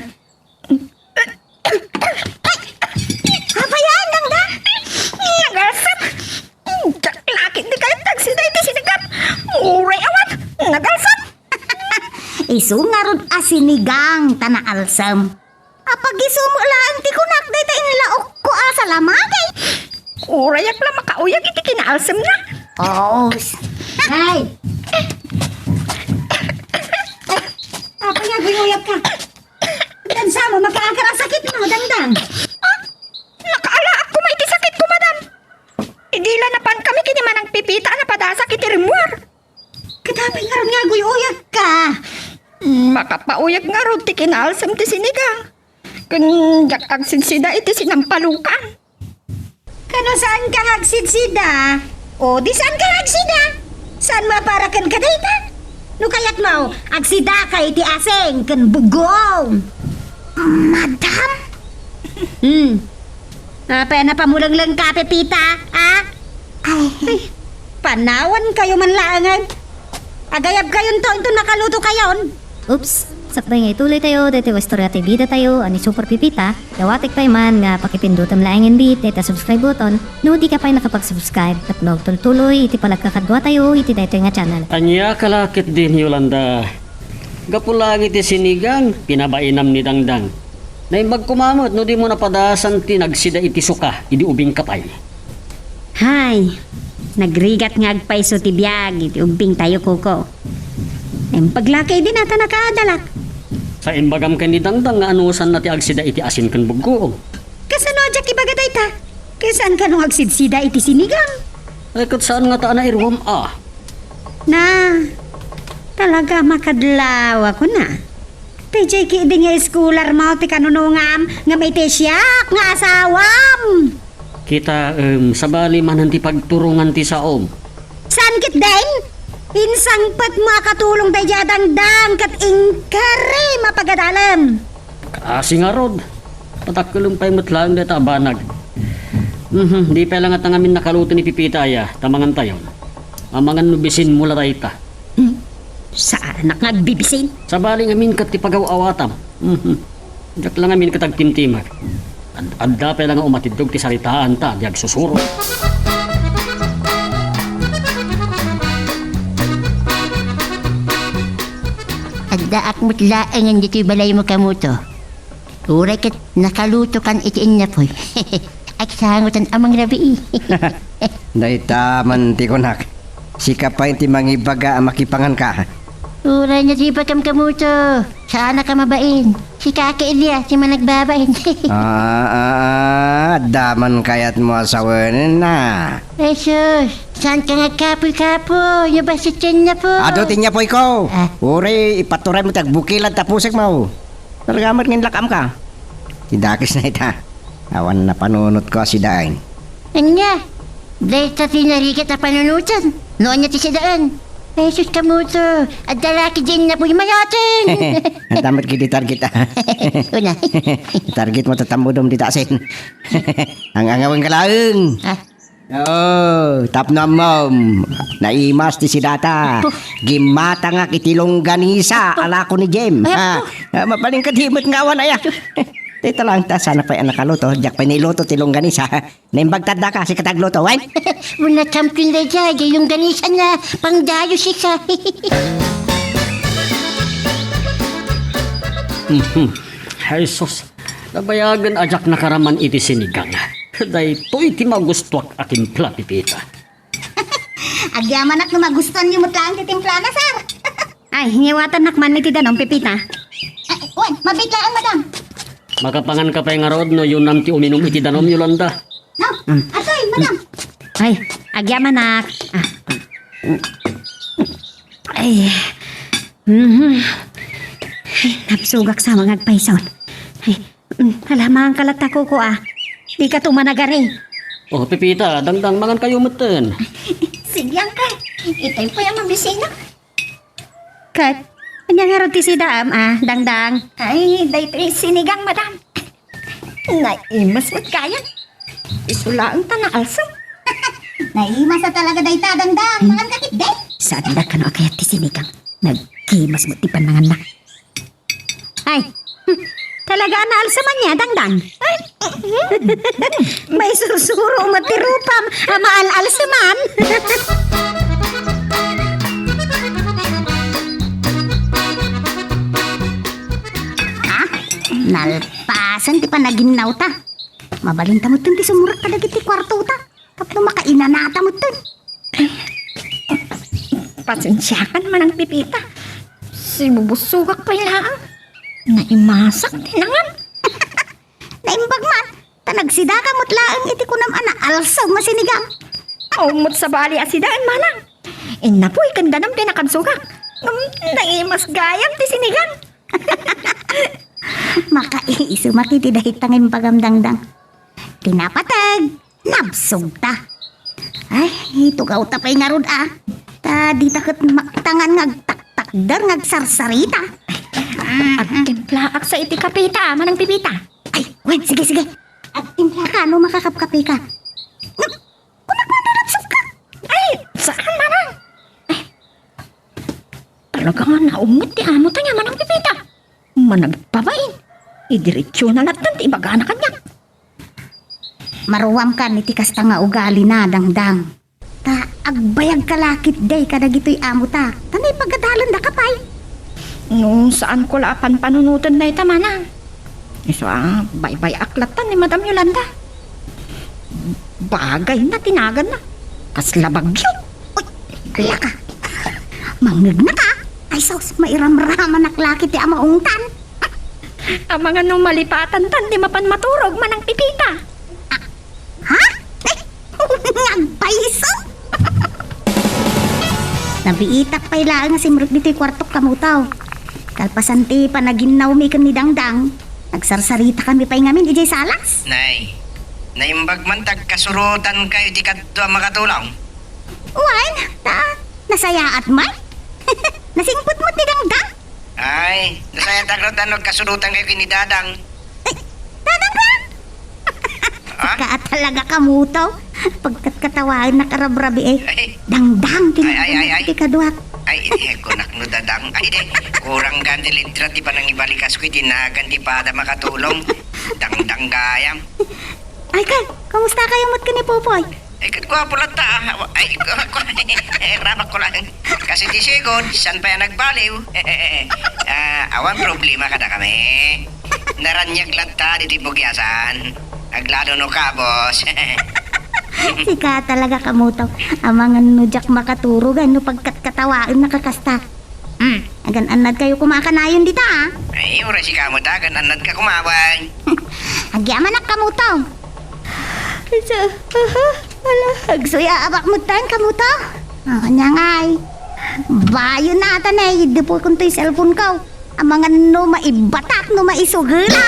Apay a, Dangdang? Nagalsem. Diak la ketdi kayat agsida iti sinigang. Uray awan, nagalsem. Isu ngarud a sinigang ta naalsem. Apagisu met laeng ti kunak dayta inlaokko a salamagi. Urayak la makauyag iti kinaalsemna. Oh. Ay! Apay nga aguyuyagka? Dansa mo, makaakar a sakitmo, Dangdang. Ah, nakaalaak koma iti sakitko, madam. Idi la napankami ken ni Manang Pipita a napadasak iti rimmuar. Kadapay ngarud nga aguyuyagka. Makapauyag ngarud ti kinaalsem ti sinigang. Ken diak agsidsida iti sinampalokan. Kano saan ka nga agsidsida? O, di saan ka nga agsida? Saan mo a para ken kadayta? No kayat mo, agsida ka iti asing ken bugong. Madam? Hmm. Apay a napamulengleng ka, Pepita, a? Ay. Ay, panawan kayo man laengen. Agayab kayonto inton nakaluto kayon. Oops! Sakbay nga ituloy tayo, daytoy istorya ti bida tayo, a ni Super Pipita, dawatek pay man nga pakipindutem laengen dayta subscribe button, no di ka pay nakapag-subscribe, tapno agtultuloy iti panagkakadua tayo iti daytoy nga channel. Ania ka la ketdi ni Yolanda? Gapu laeng iti sinigang, pinabainam ni Dangdang. Naimbag koma met no di mo napadasan ti nagsida iti suka, idi ubing ka pay. Hay, nagrigat nga agpayso ti biag iti ubbing tayo, Koko. Naimbag la ketdi nata nakaadalak. Sa imbagam ken ni Dangdang nga anusanna ti agsida iti asin ken buggoong. Kasano a diak ibaga dayta? Ket saan kano nga agsidsida iti sinigang? Ay, ket saan ngata a nairuam a? Na, talaga makadlaw a kuna. Ti diay ketdi nga eskular mo ti kanunongam, ngem iti siak nga asawam. Kitaem, sabali manen ti pagturongan ti saom. Saan ketdin? Insangpet mo a katulong daydiay a Dangdang ket inkari mapagadalem. Kaasi ngarud. Patakkelem pay met laeng dayta a banag. Mhm, di pay la ngata ngamin nakaluto ni Pipita aya, ta mangan tayon. Amangan no bisin mo la dayta. Saanak nga agbibisin. Sabali ngamin ket ti pagaw-awatam. Mhm. Diak la ngamin ket agtimtimag. Ad-, adda pay la nga umatiddog ti saritaanta, di agsusuro. Addaak met laengen ditoy balaymo, Kamuto. Uray ket nakalutokan iti innapoy. Agsangotan a mangrabii. Dayta man ti kunak. Sika pay ti mangibaga a makipanganka. Uray nga di bagam, Kamuto. Saanak a mabain. Sika, Kak Elia, ti managbabain. Ah, ah, ah, adda man kayatmo a sawenen na. Jesus, saanka nga agkapuy-kapuy? No bassit ti innapo. Adu ti innapoyko. Ah. Uray, ipaturaymo ti agbukilan ta pusekmo. Talaga met nga inlak-amka. Ti dakes na ita. Awan napanunotko a sidaen. Ania? Dayta ti narigat a panunoten. No ania ti sidaen? Jesus, Kamuto. Adda la ketdi innapoy mayaten. Anta met ketdi target, a. Una. Targetmo ta tambudom dita asin. Ang-angawenka laeng. Ah. Oo, tapno ammom, naimas ti sidata. Apo. Gimmatangak iti longganisa a lako ni Jem. Ay, ha? Apo. Ah, mabalin kadi met nga awan aya. Dayta laeng ta, saan pay a nakaluto. Diak pay nailuto ti longganisa. Naimbag ta addaka, sika ti agluto, wen? Una, champion dayta, di longganisa na pangdayo, sika. Mhm. Jesus. Nabayagen a diak nakaraman iti sinigang. Daytoy ti magustuak a timpla, Pepita. Agyamanak no magustuanyo met laeng ti timplana, sir. Ay, ngiwatannak man iti danum, Pepita. Ay, wen, mabiit laeng, madam. Makapanganka pay ngarud no yunam ti uminum iti danum, Yolanda. No? Mm. Atoy, madam. Ay, agyamanak. Ah. Ay. Mhm. Ay, nabsogak sa mga agpayson. Ay, mm, ala, manganka latta, Koko, a. Dika tumanagari. Oh, Pepita, Dangdang, mangankayo metten. Sige, Uncle. Itay pay a mabisina. Ket, ania ngarud ti sidaam, a, Dangdang? Ay, daytoy sinigang, madam. Naimas met gayam. Isu laeng ta naalsem. Naimas a talaga dayta, Dangdang. Hmm. Manganka ketdi. Saanda kano a kayat ti sinigang. Nagkimas met ti pannanganna. Ay, hmm, talaga a naalseman nia, Dangdang? Ay, mhm. Maisursuro met ti rupam a maal-alseman. Ha? Nalpasen ti panaginnawta. Mabalinta metten ti sumurak kadagiti kuartota. Tapno makainanata metten. Pasensiakan, Manang Pepita. Sibubussogak pay laeng. Naimasak ti nangan. Naimbag man, ta nagsidaka met laeng iti kunam a naalsem a sinigang. Awan met sabali a sidaen, Manang. Innapoy ken danum ti nakansogak. Ngem naimas gayam ti sinigang. Makaiisum a ti dayta nga imbagam, Dangdang. Ti napateg, nabsogta. Ay, itugawta pay ngarud, a. Ta dita ket maktangan nga agtaktakder nga agsarsarita. Agtimplaak sa iti kapeta, Manang Pepita. Ay, wen, sige, sige. Agtimplaka no makakapkapeka. Kunak man, nalabsogka. Ay, saan, Manang? Ay, talaga nga naunget ti amota nia, Manang Pepita. Managpabain. Idiretsona lattan ti ibagana kaniak. Maruamkan iti kasta nga ugalina, Dangdang. Ta agbayagka la ketdi kadagitoy amota, ta naipagadalendaka pay. No, saanko la a panpanunoten dayta, Manang. Isu a, baybay-ak lattan ni Madam Yolanda. Bagayna ti naganna. Kasla bagyo. Uy, ala ka. Mangngegnaka. Ay sus, mairamramanak la ketdi a maungtan. Amangan no malipatantan ti mapan maturog, Manang Pepita. Ah, ha? Ay, agpayso! Nabiitak pay laeng a simrek ditoy kuartok, Kamuto. Kalpasan ti panaginnawmi ken ni Dangdang, nagsarsaritakami pay ngamin idiay salas. Nay, naimbag man ti agkasurotankayo iti kadua a makatulong. Wen, ta, nasayaat man. Nasingpet met ni Dangdang. Ay, nasayaat a no agkasurotankayo ken ni Dadang. Ay, Dadang ka? Ha? Sika talaga, Kamuto. Pagkatkatawaennak a rabrabii, eh. Ay. Dangdang, ay, ay, ay, ay, ti kaduak. Ay, ay, kunak Dadang, ay, di, kurang kan ti litra ti panangibalikas ko iti nagan ti pada makatulong. Dangdang gayam. Ay, kay, kumusta kayo met ken ni Popoy? Ay, ket guapo latta, ah. Ay, ku-, ku-, eh, ramak ko lang. Kasi ti sigud, saan pa yan nagbaliw? Ah, awan problema kada kami. Naranyag latta, di ti bugyasan. Aglalo no kabos. Sika talaga, Kamuto. Amangan no diak makaturogan no pagkatkatawaen nakakasta. Hmm, agan-annad kayo kumakanayon dita, ah. Ay, uray sika met, agan-annad ka kumawan. Agyamanak, Kamuto. Sa, aha, ala, agsuya abak met tayo, Kamuto. Ah, anya ngay. Bayo na ata na, idipukon to'y cellphone ko. Amangan no maibatak no maisugela.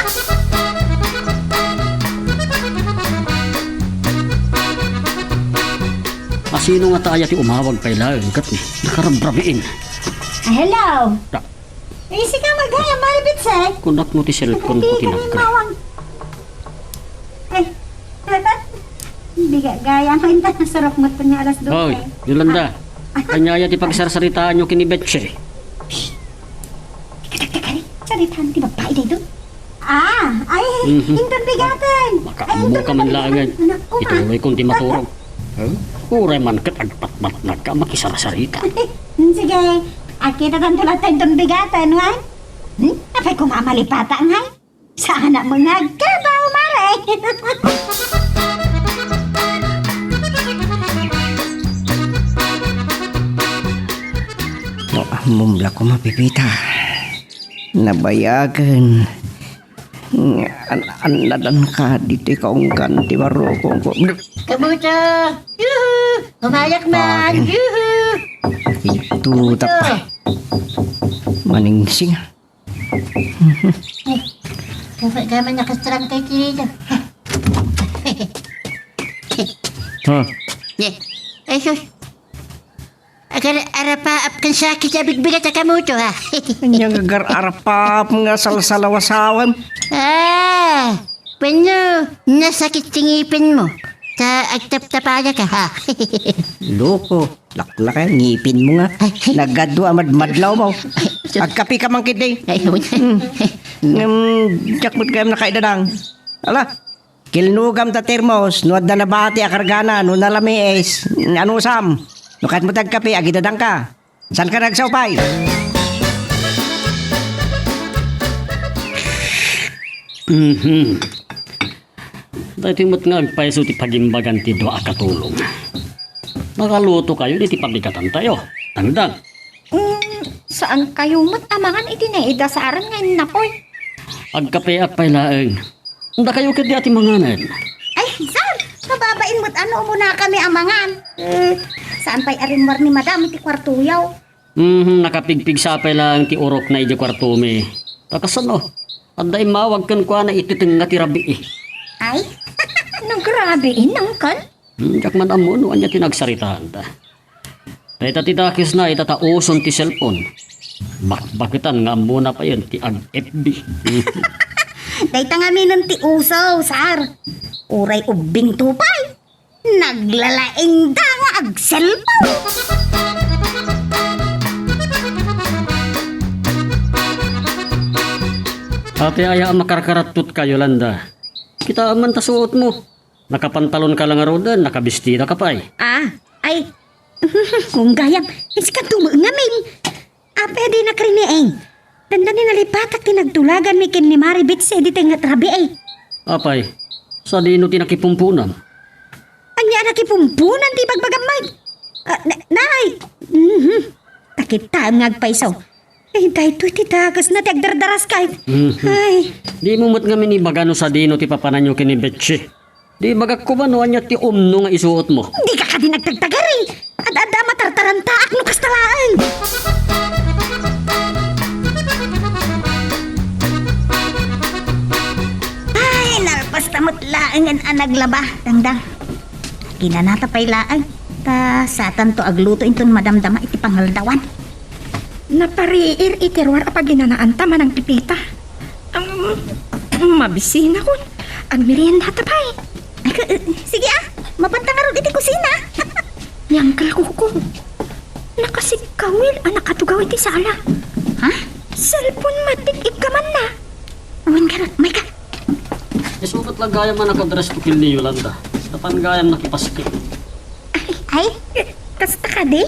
Asino nga ta aya ti umawag pay laeng ket nakarabrabiin? Ah, hello. Da. Eh, sika met gayam, Maribit, eh. Kunak no ti cellphone ko ti nagkra. Ay, tata. Di ga-, gayam, ay, ta, sarap mo to nga alas dose. Hoy, Yolanda. Ah. Ania aya ti pagsarsaritaanyo ken ni Betsie? Teka, teka, teka, ni. Saritaan ti babae daytoy. Ah, ay, mhm. Inton bigaten. Ay, makaammo inton ka man bigaten. Laangen. Anak ko, ituloy ah. Kon ti maturog. Huh? Uray man ket agpatmatnag ka makisarsarita. Sige, akita tanto latta inton bigaten, wen? Hmm? Apay ko mamalipata, ngay? Saan a mangagkabaw, mare? No, ammom la ko mapipita. Nabayagen. An-, annadan ka ditoy kaunggan ti barukongko. Kamuto! Yuhu! Umayak man! Bakit? Yuhu! Ito, Kamuto! Tapa. Maningsing. Ay, kaya, kaya man nakastrang kay Kirito. Ha? Eh, ay, sus. Agar-, arapaap ken sakit a bigbigat a Kamuto, ha? Ania nga agar-arapaap nga salsalawasawam? Ah, wenno, nasakit ti ngipin mo. Ta agtaptapaya ka, ha? Loko. Laklak a ngipin mo nga. Ay. Nagadu a madmadlaw mo. Agkape ka man ketdi. Ay, awan. Hmm. Ngem, diak met gayam nakaidadang. Ala, kilnugam ta termos, no adda nabati a kargana, no nalamiis, anusam. No kayat mo ti agkape, agidadang ka. Saan ka nagsaupay? Mhm. Daytoy met nga agpayso ti pagimbagan ti dua a katulong. Nakaluto kayo iti pabigatantayo. Tangdang. Mm, saan kayo met a mangan iti naidasaren nga innapoy? Agkapeak pay laeng. Dakayo ketdi a ti manganen. Ay, sir! Mababain met a no umuna kami a mangan. Eh, saan pay a rimmuar ni madam iti kuartoyo? Mhm, nakapigpigsa pay laeng ti urokna idiay kuartomi. Ta kasano? Adda immawag kenkuana iti tengnga ti rabii. Ay, nagrabii, nangken? Hmm, diak man ammo no ania ti nagsaritaanta. Dayta ti dakesna, ita ta uson ti cellphone. Bakbaketan nga ammona payen ti ag-F B. Dayta ngaminen ti uso, sir. Uray ubbing to pay. Naglalaingda nga agselpo. Apay aya a makarkarattot kayo, Landa? Kitaem man ta suot mo. Nakapantalon ka lang ngaruden, nakabistida ka pay. Ah, ay. Kung gayam, ay, sika dumaeng ngamin. Apay a dinak rinieng? Dandani nalipatak ti nagtulaganmi ken ni Mari Bitsi ditoy nga rabii. Apay, sadino ti nakipumpunam? Ania a nakipumpunan ti ibagbagam met? Ah, na-, nay! Mhm. Ta kitaem nga agpayso. Ay, daytoy ti dakesna ti agdardaraskay. Mhm. Ay. Di mo met ngamin ibaga no sadino ti papananyo ken ni Betsi. Di ibagak koma no ania ti umno nga isuot mo. Dika kadi nagtagtagari. Ad-adda a matartarantaak no kasta laeng. Ay, nalpasta met laengen a naglaba, Dangdang. Ginanata pay laeng. Ta satanto agluto inton madamdama iti pangaldawan. Napariir iti ruar a paginanaanta manang ti pita. Am, mabisinakon. Agmeriendata pay. Ay, ka-, eh, sige, ah. Mapanta ngarud iti kusina. Ni Uncle Kuko. Nakasigkawil a nakatugaw iti sala. Ha? Cellphone met ti ikkamanna. Wen garud, Micah. Isu met la gayam a nakadress ti ni Yolanda. Napan gayam nakipasket. Ay, kasta kadi?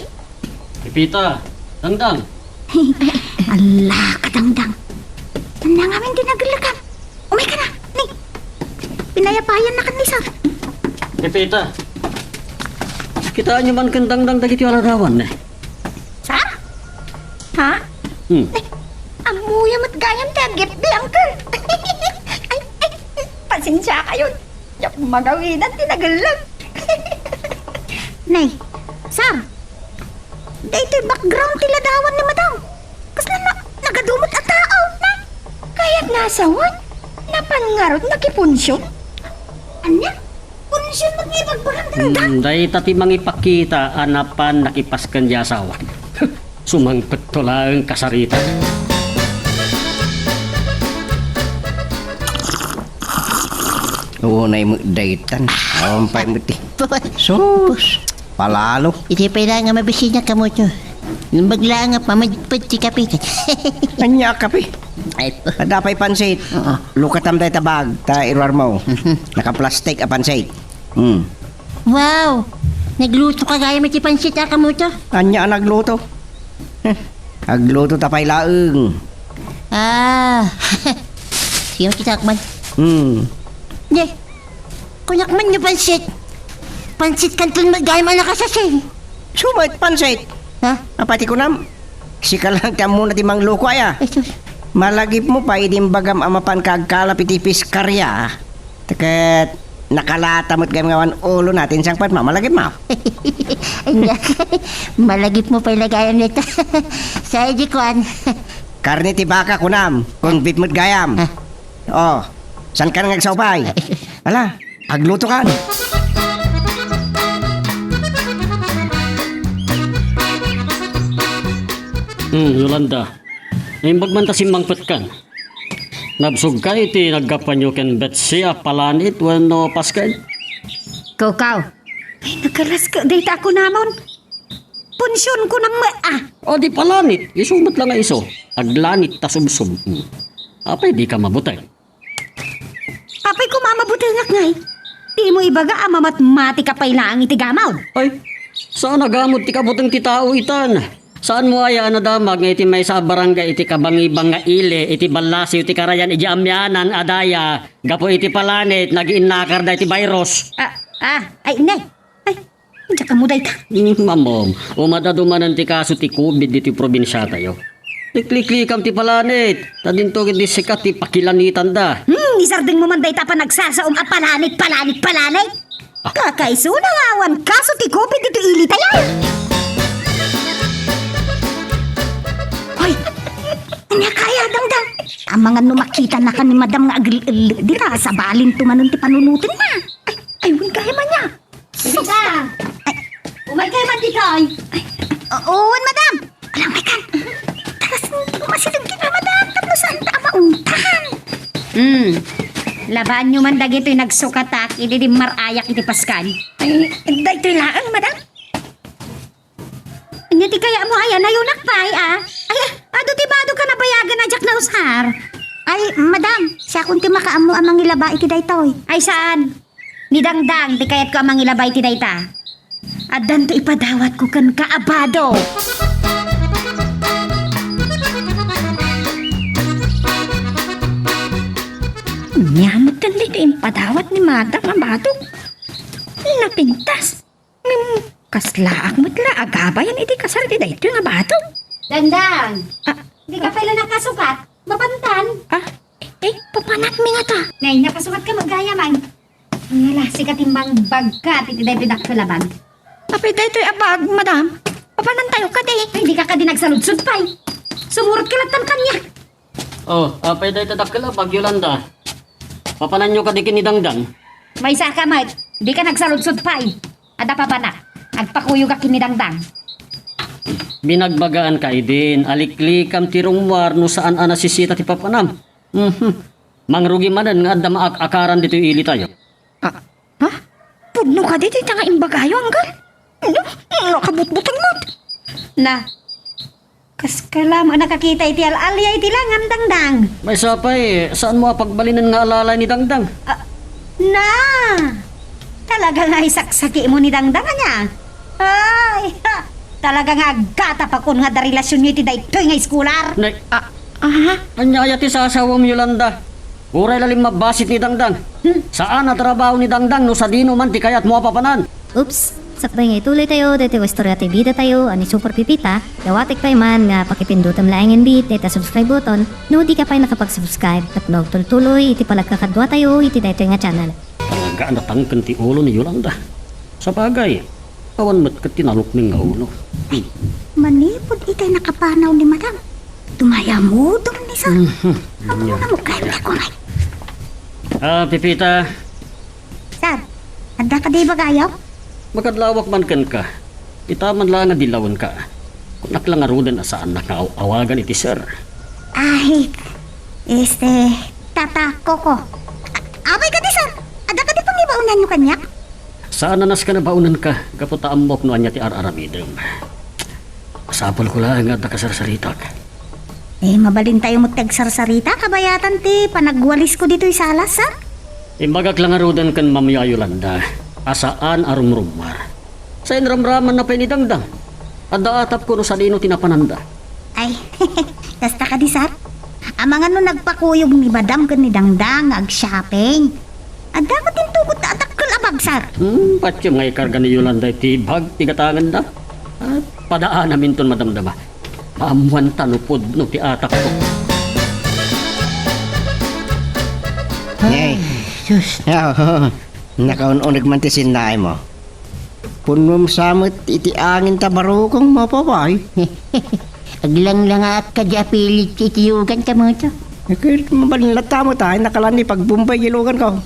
Pepita, Dangdang. Ala, kadangdang. Ania ngamin ti nagellekam? Umayka na, ni. Pinayapayan na kan ni Sir. Pepita, kitaenyo man ken Dangdang dagiti aladawan, ne? Sir? Ha? Hmm. Ammoyo met gayam ti agipdi, Uncle. Ay, ay, pasensiakayon. Diak magawidan ti nagellek. Nay, Sir, daytoy background ti ladawan ni Madam. Kasla na, nagadu met a tao, Nay. Kayat nga asawan, napan ngarud nakipunsion? Ania? Punsion met nga ibagbagam, Dangdang? Hmm, dayta ti mangipakita a napan nakipasken ti asawan. Sumangpetto laeng kasarita. Unay met daytan. Awan pay met ti. Sus, palalo. Iti pay la nga mabisinak, Kamocho. Naimbag la nga pamadpad ti kape. Ania a kape? Ay, adda pay pansit. Oo. Lukatam dayta bag, ta iruarmo. Mhm. Nakaplastik a pansit. Hmm. Wow! Nagluto ka gayam iti pansit, a, Kamocho? Ania a nagluto? Heh, agluto ta pay laeng. Ah. Sige, makita man. Hmm. Di, kunak man yung pansit. Pansit kanton met gayam a nakasasin. Sumet, pansit. Ha? Apay ti kunam? Sika lang ti ammona ti mangluko, aya. Ay, sus. Malagipmo pay idi imbagam a mapan ka agkalap iti piskarya. Ket nakalata met gayam nga awan ulona ti insangpetmo, malagipmo? Ania, malagipmo pay la gayam dayta. Sa idi kuan. Karne ti baka, kunam, corned beef met gayam. Ah. Oh, saan ka nang agsaupay? Ala, agluto kan. Hmm, Yolanda. Naimbag man ta simmangpetkan. Nabsogka iti naggapuanyo ken Betsy a palanit wenno pasken? Kukaw. Ay, nagkalaska dayta a kunamon. Punsion kunam met, ah. O, di palanit. Isu met la nga isu. Aglanit ta subsob. Hmm. Apay dika mabuteng? Apay koma a mabutengak ngay? Dimo ibaga a mamatmatika pay laeng iti gamod. Ay, saan a gamod ti kabuteng ti tao itan. Saanmo aya a nadamag nga iti maysa a barangay iti kabangibang nga ili iti ballasiw ti karayan idiay amianan a daya gapu iti palanit nga agiinnakar dayta virus? Ah, ah, ay, ne. Ay, diak ammo dayta. Hmm, ammom, umadado manen ti kaso ti covid ditoy probinsiatayo. Likliklikam ti palanit, ta dinto ket di sika ti pakilanitanda. Hmm, isardengmo man dayta a panagsasaom a palanit, palanit, palanit. Ah. Kakaisuna nga awan kaso ti covid ditoy ilitayo. Hoy, ania kaya, Dangdang? Amangan no makitanaka ni Madam nga agel-, el-, dita, sabalinto manen ti panunotenna. Ay, ay, wen gayam ania. Pepita! Ay. Umaykayo man ditoy. Ay, o-, wen, madam. Ala, umaykan. Taras, umasideg kita, madam. Tapno saanta a maungtan. Hmm. Labaanyo man dagitoy nagsukatak idi dimmar-ayak iti paskan. Ay, daytoy laeng, madam. Ania ti kayatmo aya, nayunak pay, a? Ay, adu ti badok a nabayagen a diak nausar. Ay, madam, siakon ti makaammo a mangilaba iti daytoy. Ay, saan? Ni Dangdang ti kayatko a mangilaba iti dayta. Addanto ipadawatko kenka a badok. Ania met daytoy impadawat ni madam a badok? Napintas. Ngem, kaslaak met la agabayan iti kasar ti daytoy nga badok. Dangdang! Ah. Dika pay la nakasukat? Mapantan? Ah, eh, papanatmi ngata. Nay, nakasukatka met gayam. Ngala, sika ti mangbagka iti daytoy dakkel a bag. Apay daytoy a bag, madam? Papanantayo kadi? Ay, dika kadi nagsaludsod pay. Sumurotka latta kaniak. Oh, apay dayta dakkel a bag, Yolanda? Papananyo kadi ken ni Dangdang? Maysaka met, dika nagsaludsod pay. Adda papanak, agpakuyogak ken ni Dangdang. Binagbagaanka idin, aliklikam ti rummuar no saan a nasisita ti papanam. Mhm. Mangrugi manen nga adda maak-akaran ditoy ilitayo. Ah, ha? Pudno kadi dayta nga imbagayo, anggal? No, nakabutbuteng met. Na, kas ka la met nakakita iti al-alia iti langam, Dangdang. Maysa pay, saanmo a pagbalinen nga alalay ni Dangdang? Ah, na! Talaga nga isaksakimo ni Dangdang, ania? Ay, ha! Talaga nga aggatapakon nga adda relasionyo iti daytoy nga eskolar. Nay, ah, aha? Ania aya ti sasawam, Yolanda? Uray la limmabasit ni Dangdang. Hmm. Saan a trabaho ni Dangdang no sadino man ti kayatmo a papanan. Oops! Sakbay nga ituloy tayo, daytoy nga istorya ti bida tayo, a ni Super Pipita, dawatek pay man nga pakipindutem laengen bit dayta subscribe button, no di ka pay nakapag-subscribe, tapno agtultuloy iti panagkakadua tayo iti daytoy nga channel. Talaga a natangken ti ulo ni Yolanda. Sabagay, awan met ket ti nalukneng nga ulo. Manipud itay nakapanaw ni Madam, dumayamudom ni Sir. Mhm. Ammo na mo, kaya ko, Mike. Ah, Pipita. Sir, adda kadi ibagayo? Makadlawak man kenka. Ita man la nga dillawenka. Kunak la ngaruden a saannak nga aw-awagan iti sir. Ay, este, Tata Coco. A-, apay kadi, sir? Adda kadi pangibaonanyo kaniak? Saan a naska nabaonanka, gapu ta ammok no ania ti ar-aramidem. Masapulko laeng nga adda kasarsaritak. Eh, mabalintayo met ti agsarsarita, kabayatan ti panagwalisko ditoy sala, sir. Imbagak la ngaruden ken Ma'am Yolanda a saan a rumrummar. Sainramramanna pay ni Dangdang. Adda atapko no sadino ti napananda. Ay, kasta kadi, sir? Amangan no nagpakuyog ni Madam ken ni Dangdang nga ag-shopping. Adda met intugot a dakkel a bag, sir. Hmm, patiem nga ikarga ni Yolanda iti bag ti gatangenna. At padaanam inton madamdama. Maammuanta no pudno ti atakko. Ay, sus. Nakaun-uneg man ti sinnaaymo. Punnom sa met iti angin ta barukong mapaway. Aglanglangaak kadi a pilit iti yugan ta, Moto. Ket mabalin latta met, ay, nakalaan ni pagbumbay ti luganko.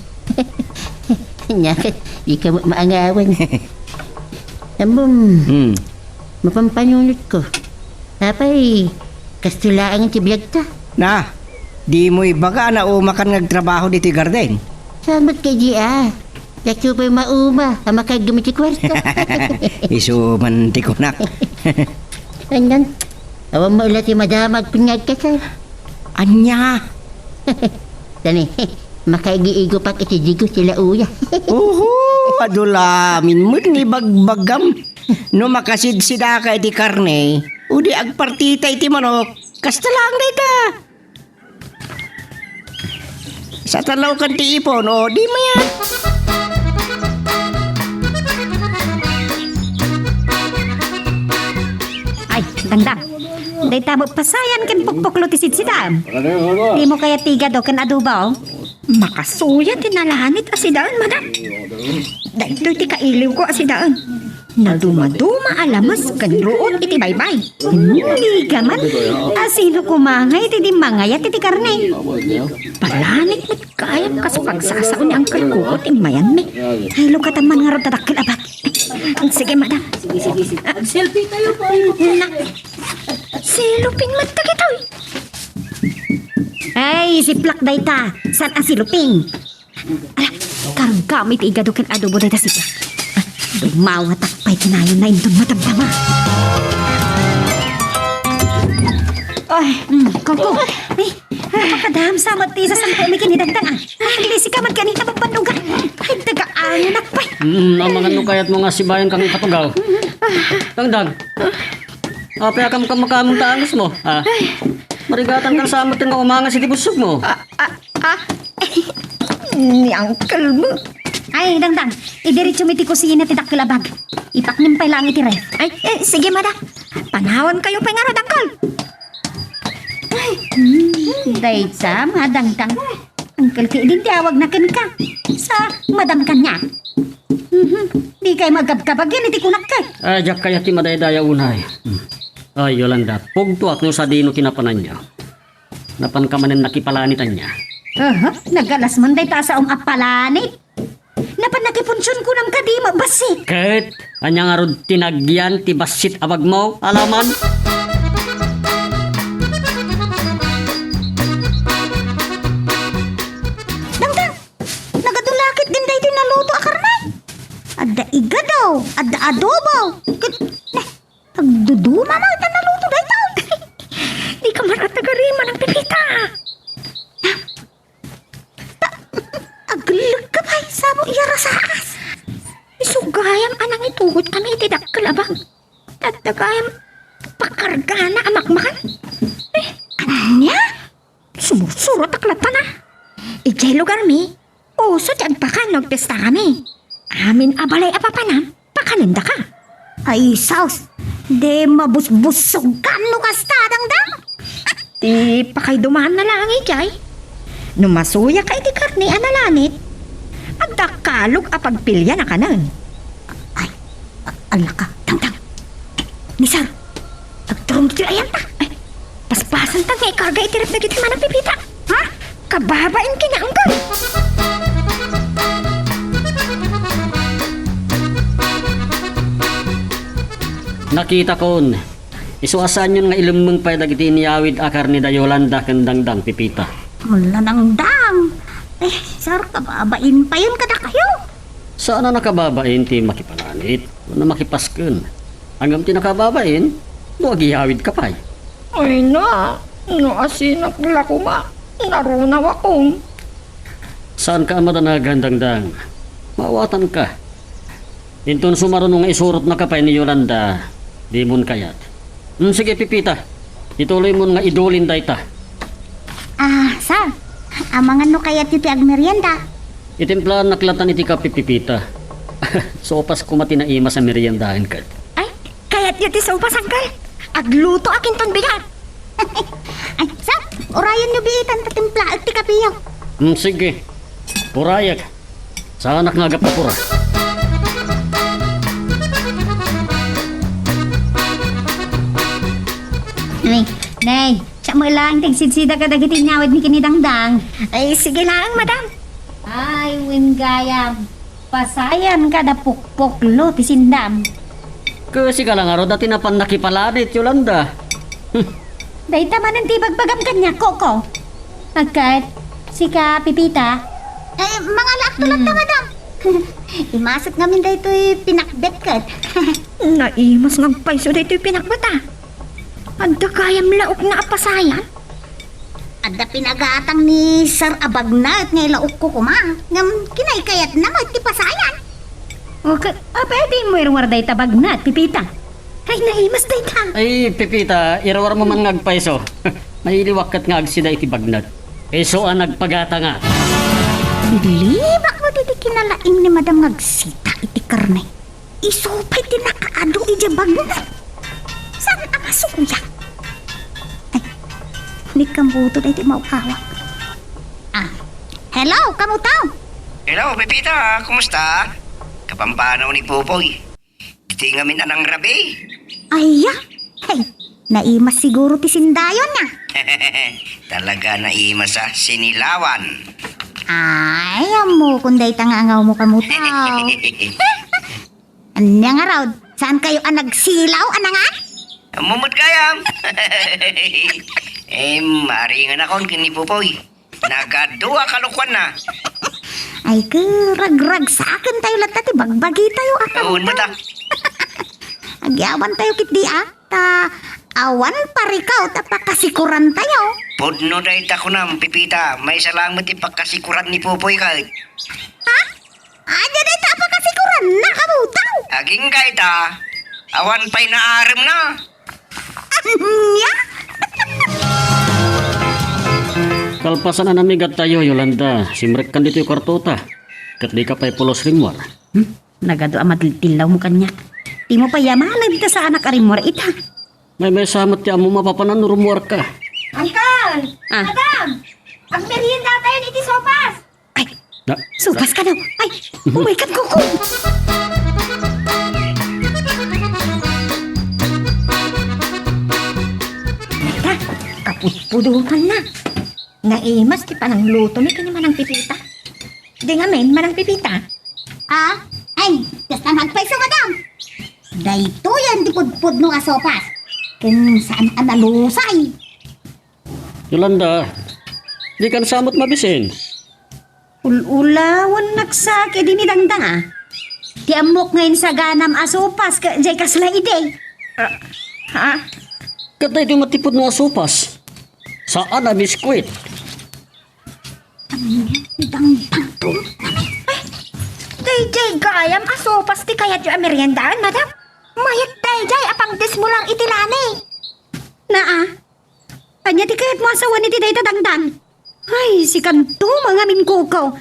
Ania ket, di ka met maangawan. Ammom, hmm, mapampanunotko. Apay, kasto laeng ti biagta. Na, dimo ibaga a naumakan nga agtrabaho ditoy garden? Saan met kadi a? Kasto pay mauma a makaigum iti kuarta. Isu man ti kunak. Anian, awan met la ti madama agpinngag ka, sir. Ania? Dani, makaigiigupak iti digos ti lauya. Oho, adu la amin met nga ibagbagam. No makasidsidaka iti karne, o di agpartita iti manok, kasta laeng dayta. Sa talawkan ti ipon, o, di mayat. Ay, Dangdang. Dayta met pasayan ken pukpuklo ti sidsidaem. Dimo kayat ti igado ken adobo? Makasuya ti nalanit a sidaen, madam. Daytoy ti kailiwko a sidaen. Nadumaduma a lames ken ruot iti baybay. Naligaman. A sino koma ngay ti di mangayat iti karne? Palanit met gayam kas pagsasao ni Uncle Kuko ti immayanmi. Ay, lukatan man ngarud ta dakkel a bag. Sige, madam. Selfie tayo, pare. Nak-, seloping met dagitoy. Ay, siplak dayta. Saan a seloping? Ala, kargam iti igado ken adobo dayta sika. Ah, dumawatak pay ti nayonna inton madamdama. Ay, mm, Kangkong. Ay, napakadam sa met ti sasangko mi ken ni Dangdang, ah. Ay, aglisika met ken ni ta mabannogak. Ay, taga-anganak pay. Mm, amangan no kayatmo nga sibayan kang katugaw. Dangdang. Apay a kamkamkameng ta angesmo, ah? Marigatan kan sa met nga umangas iti busogmo. Ah, ah, ah. Ni uncle mo. Ay, Dangdang, idiretso mi ti kusina ti dakkel a bag. Ipaknem pay laeng iti ref. Ay, eh, sige, mada. Panawan kayo pay ngarud, uncle. Ay, hmm, dayta, madangdang. Uncle ti idin ti awagna kenka. Sa madam kaniak. Mhm. Di kay magabkabag yan iti kunak kay. Ay, diak kayat ti madaydaya unay. Hmm. Ay, Yolanda, pugtoak no sadino ti napananyo. Napanka manen nakipalanit ania? Aha, nagalas man dayta a saom a palanit. Napan nakipunsion kunam kadi, mabassit. Ket, ania ngarud ti nagyan ti bassit a bagmo, alaman? Dangdang, nagadu la ketdin daytoy naluto a karne. Adda igado, adda adobo. Ket, ne, Agduduma met a naluto dayta. Di ka marata gari, Manang Pipita. Ta, agellek ka pay, sabo iya rasaas. Isu gayam a nangitugot kami iti dakkel a bag. Adda gayam pakargana a makmakan. Eh, ania? Sumursurotak latta na. Idiay lugarmi, uso ti agpakan no agpiesta kami. Amin a balay a papanam, pakanendaka. Ay, sus! Di mabusbusog ka no kasta, Dangdang? Ti pakaiduman na lang idiay. No masuyaka iti karne a nalanit, adda kalog a pagpilian a kanen. Ay, a-, ala ka, Dangdang. Ni Sar, agturong ti ayanta. Ay, paspasanta nga ikarga iti ref dagiti Manang Pipita. Ha? Kababain kinaanggan. Nakitakon, isu a saanyon nga ilemmeng pay dagiti inyawid a karne da Yolanda ken Dangdang, Pipita. Ala, Dangdang. Eh, Sar, kababain payen kadakayo. Saan a nakababain ti makipalanit wenno makipasken. Ngem ti nakababain, no agyawidka pay. Ay na, no asinak la koma, narunawakon. Saanka a madanagan, Dangdang. Maawatanka. Inton sumaruno nga isurotnaka pay ni Yolanda, dimon kayat. Hmm, sige, Pipita. Ituloymon nga idulin dayta. Ah, Sar, amangan no kayatyo ti agmerienda? Itimplaannak latan iti kape, Pipita. Sopas koma ti naimas a meriendaen ket. Ay, kayatyo ti sopas, Angkel? Aglutoak inton bigat. Ay, Sar, urayenyo biitan ta timplaek ti kapeyo. Hmm, sige. Purayek. Saanak nga agapapura. Nay, nay, siak met laeng ti agsidsida kadagiti inyawidmi ken ni Dangdang. Ay, sige laeng, madam. Ay, wen gayam. Pasayanka da pukpuklo ti sindam. Ket sika la ngarud a ti napan nakipalanit, Yolanda. Dayta manen ti ibagbagam kaniak, Koko. Agkat, sika, Pipita? Eh, mangalaakto latta, Hmm. madam. Imasek ngamin daytoy pinakbet ket. Naimas nga agpayso daytoy pinakbet, a. Adda gayam laokna a pasayan? Adda pinagatang ni Sir a bagnet nga ilaokko koma. Ngem kinaykayatna met ti pasayan. O, ka-, apay a di mo iruar dayta bagnet, Pipita? Ay, naimas dayta. Ay, Pipita, iruarmo man nga agpayso. Mailiwak ket nga agsida iti bagnet. Isu a nagpagatanga. Nalibak met iti kinalaing ni Madam nga agsida iti karne. Isu pay ti nakaadu idiay bagnet. Saan a masuya? Ay, ni Kambuto daytoy maukawa. Ah, hello, Kambuto. Hello, Pepita, kumusta? Kapampanaw ni Popoy. Iti ngamin a nangrabi. Aya, hey, naimas siguro ti sindayon niya. Talaga naimas a sinilawan. Ay, ammokon dayta nga angawmo, Kambuto. Ania ngarud, saankayo a nagsilaw a nangan? Ammom met gayam. Eh, maringan akon ken ni Popoy. Nagadu a kalokuanna. Ay, karagragsaken tayo latta ti bagbagi tayo, a. Awan met, a. Agyawan tayo ketdi, a. Ta awan parikaw ta pakasikuran tayo. Pudno dayta kunam, Pepita, maysa laeng met ti pakasikuran ni Popoy ket. Ha? Adda dayta a pakasikuranna, Kambuto? Agingga ita, awan pay naaremna. Ania? Kalpasan a namigat tayo, Yolanda, simrekkan ditoy kwartota. Ket dika pay pulos rimmuar. Hmm? Nagadu a madiltillaw mo kaniak. Dimo pay yamaned ta saanak a rimmuar ita. Maymaysa met ti ammom a papanan no rummuarka. Uncle! Ah. Madam! Agmerienda tayo iti sopas! Ay, Na- sopas ka daw. Ay, oh my God, Koko! Ita, kapudpudukan na. Naimas ti panangluto ni ken ni Manang Pepita. Di ngamin, Manang Pepita. Ah? Ay, kasta nga agpayso, madam. Daytoyen ti pudpudno a sopas. Ken saan a nalusay. Yolanda, dikan sa met mabisin. Ul-ulawen nagsaki dini Dangdang, a. Ti ammok nga insaganam a sopas ket jay kasla idi. Ah, ha? Ket daytoy met ti pudno a sopas. Saan a biskuit. Dangdang to. Ay, daydiay gayam a sopas ti kayatyo a meriendaan, madam? Mayat daydiay a pangdismular iti lani. Naa, ania ti kayatmo a sawen iti dayta, Dangdang? Ay, sikanto, mangamin, Koko.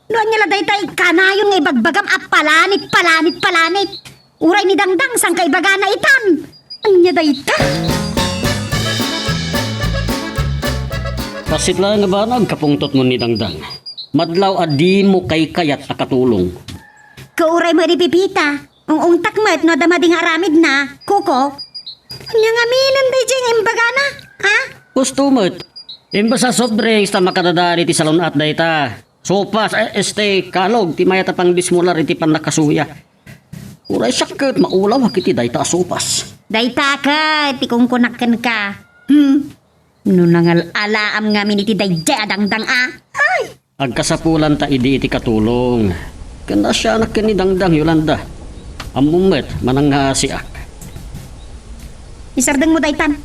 No ania la dayta kanayon nga ibagbagam a palanit, palanit, palanit. Uray ni Dangdang, saan ka ibagana itan? Ania dayta? Bassit laeng a banag, kapungtotmo ni Dangdang. Madlaw a dimo kaykayat a katulong. Kauray mo ni Pipita. Ung-ungtak met no adda madi nga aramidna, Koko. Ania ngamin daydiay nga imbagana, ha? Husto met. Imbes a soft drinks ta makadadael iti salun-at dayta. Sopas, eh, este, kalog, ti mayat a pangdismular iti pannakasuya. Uray siak ket maulawak iti dayta a sopas. Dayta ket ti kunkunak kenka. Hmm. No nangal-alaam ngamin iti daydiay a Dangdang a. Ay! Agkasapulanta idi iti katulong. Ken naasianak ken ni Dangdang, Yolanda. Ammom met, manangngasiak. Isardengmo daytan.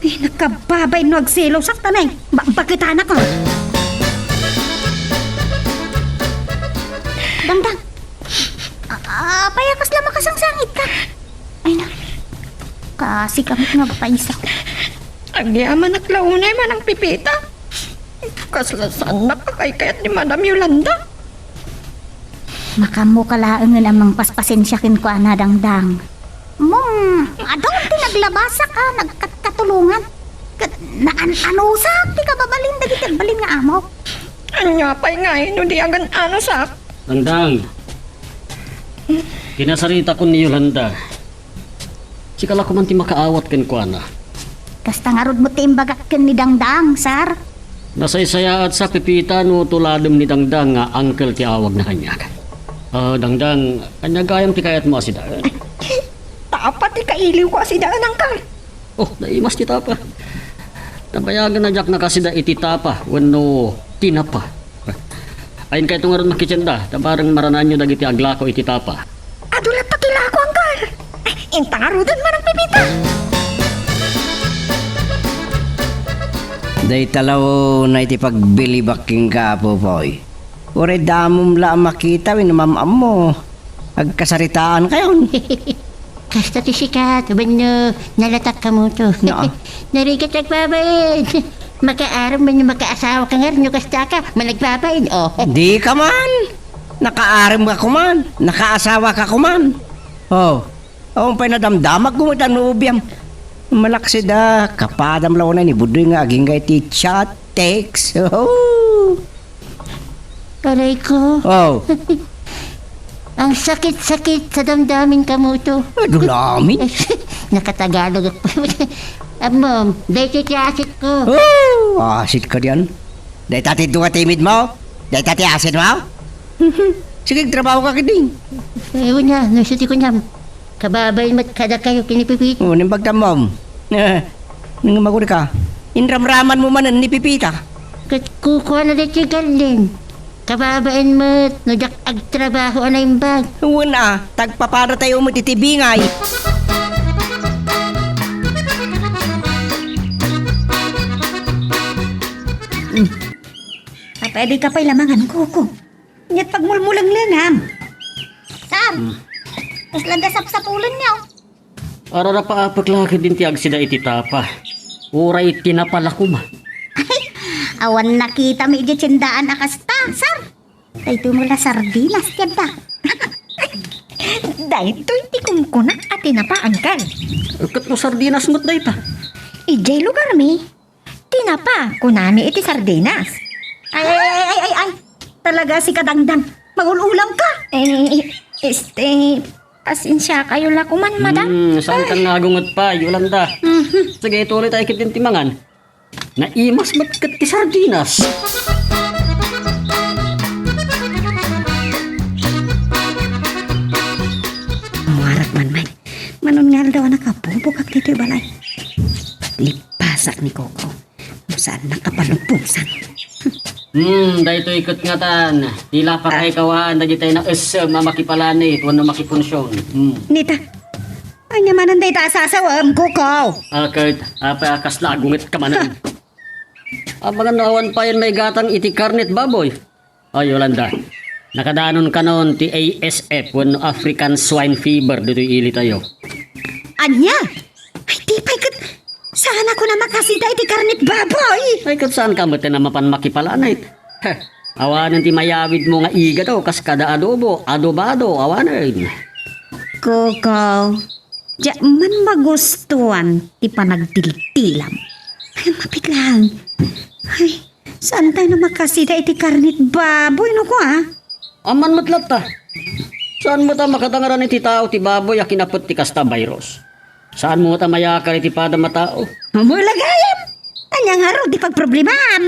Ay, nakababain no agselosak ta nay. Ba-, baketanak, oh. Dangdang. A-, apay a kasla makasangsangitka? Ay na, kasi kami nga paysa. Agyamanak la unay, Manang Pipita. Kasla saan a pakaykayat ni Madam Yolanda. Makaammoka laengen a mangpaspasensia kenkuana, Dangdang. Mom, adun ti naglabasak a nagkatkatulongan. Ket naan-anusak ti kababalin dagiti agbalin nga amok. Ania pay ngay no di agan-anusak? Dangdang. Kinasaritakon ni Yolanda. Sika la koman ti makaawat kenkuana. Kasta ngarud met ti imbagak ken ni Dangdang, sir. Nasaysayaat sa Pipita no tuladem ni Dangdang nga uncle ti awagna kaniak. Ah, Dangdang, ania gayam ti kayatmo a sidaen? Tapa ti kailiwko a sidaen, uncle. Oh, naimas ti tapa. Nabayagen a diak nakasida iti tapa wenno tinapa. Ayan kayto ngarud makitienda, ta bareng maranaenyo dagiti aglako iti tapa. Adu latta ti lako, uncle. Ay, inta ngaruden, Manang Pipita. Dayta la unay ti pagbilibak kenka, Popoy. Uray damom la a makita wenno maam-ammo. Agkasaritaan kayon. Kasta ti sikat, wenno nalatak kamoto. Naa. Narigat agbabain. Makaaram wenno makaasawaka ngarud no kastaka, managbabain, oh. Dika man. Nakaarem ka koman. Nakaasawa ka koman. Oh. Awan pay nadamdamak gumita no ubiam. Malaksid a, kapadam la unay ni Budoy nga agingga iti chat, text. Oh. Aray ko. Oh. Ang sakit-sakit sa damdamin kamoto. Ay, dulamin. Nakatagalog ako. Amom, daytoy ti asit ko. Oh, asit ka diyan. Dayta ti duwa timid mo? Dayta ti asit mo? Sige, trabaho ka kiding. Eh, unya, no, suti ko niya. Kababain met kadakayo ken ni Pipita. Oh, nimbagtam, Mom. Eh, nang maguri ka. Inramraman mo manen ni Pipita. Ket kukuana daytoy gallin. Kababain met no diak agtrabaho a naimbag. Wen a, tagpapada tayo met iti bingay. Hmm. Apay, di ka pay lamangan, Koko. Ket pagmulmulenglengam. Sir, hmm. Kasla da sapsapulenyo? Ararapaapek la ketdin ti agsida iti tapa. Uray tinapa la koma. Ay, awan nakitam idiay tiendaan a kasta, sir. Daytoy mo la sardinas ti adda. Daytoy ti kunkunak a tinapa, uncle. Ket no sardinas met dayta? Idiay lugarmi, tinapa, kunami iti sardinas. Ay, ay, ay, ay, ay, ay. Talaga sika, Dangdang. Mangul-ulam ka. Eh, este, pasensiakayo la koman, madam. Hmm, saan ka nga agunget pay, Yolanda? Mhm. Sige, ituloy tayo ket ti mangan. Naimas met ket ti sardinas. Marak man, may. Manon nga aldaw a nakabubugak ditoy balay. Lipasak ni Koko. Saan nakapalupusan? Hmm, daytoy ket ngatan. Tila pa kay kawaan dagitay naessem a makipalanit wenno makipunsion. Hmm. Nita, Ania manen dayta a sasawem, Kuko? Ah, ket, apay a kasla agungetka manen? Amangan no awan payen maigatang iti karnet baboy. Ay, Yolanda, nakadanonkanon ti A S F wenno African Swine Fever ditoy ilitayo. Ania? Ay, di pay ket saan a kuna makasida iti karnet baboy. Ay, ket saanka met a mapan makipalanit. Heh, awanen ti mayawidmo nga igado kas kada adobo, adobado, awanen. Kuko, diak man magustuan ti panagtiltilam. Ay, mapiglang. Ay, saan tayo makasida iti karnet baboy, no, kua? Aman met latta. Saan met a makadangaran iti tao ti baboy a kinapet ti kasta virus? Saan mo met a mayakar iti padam a tao? Amo la gayam. Ania ngarud ti pagproblemaam?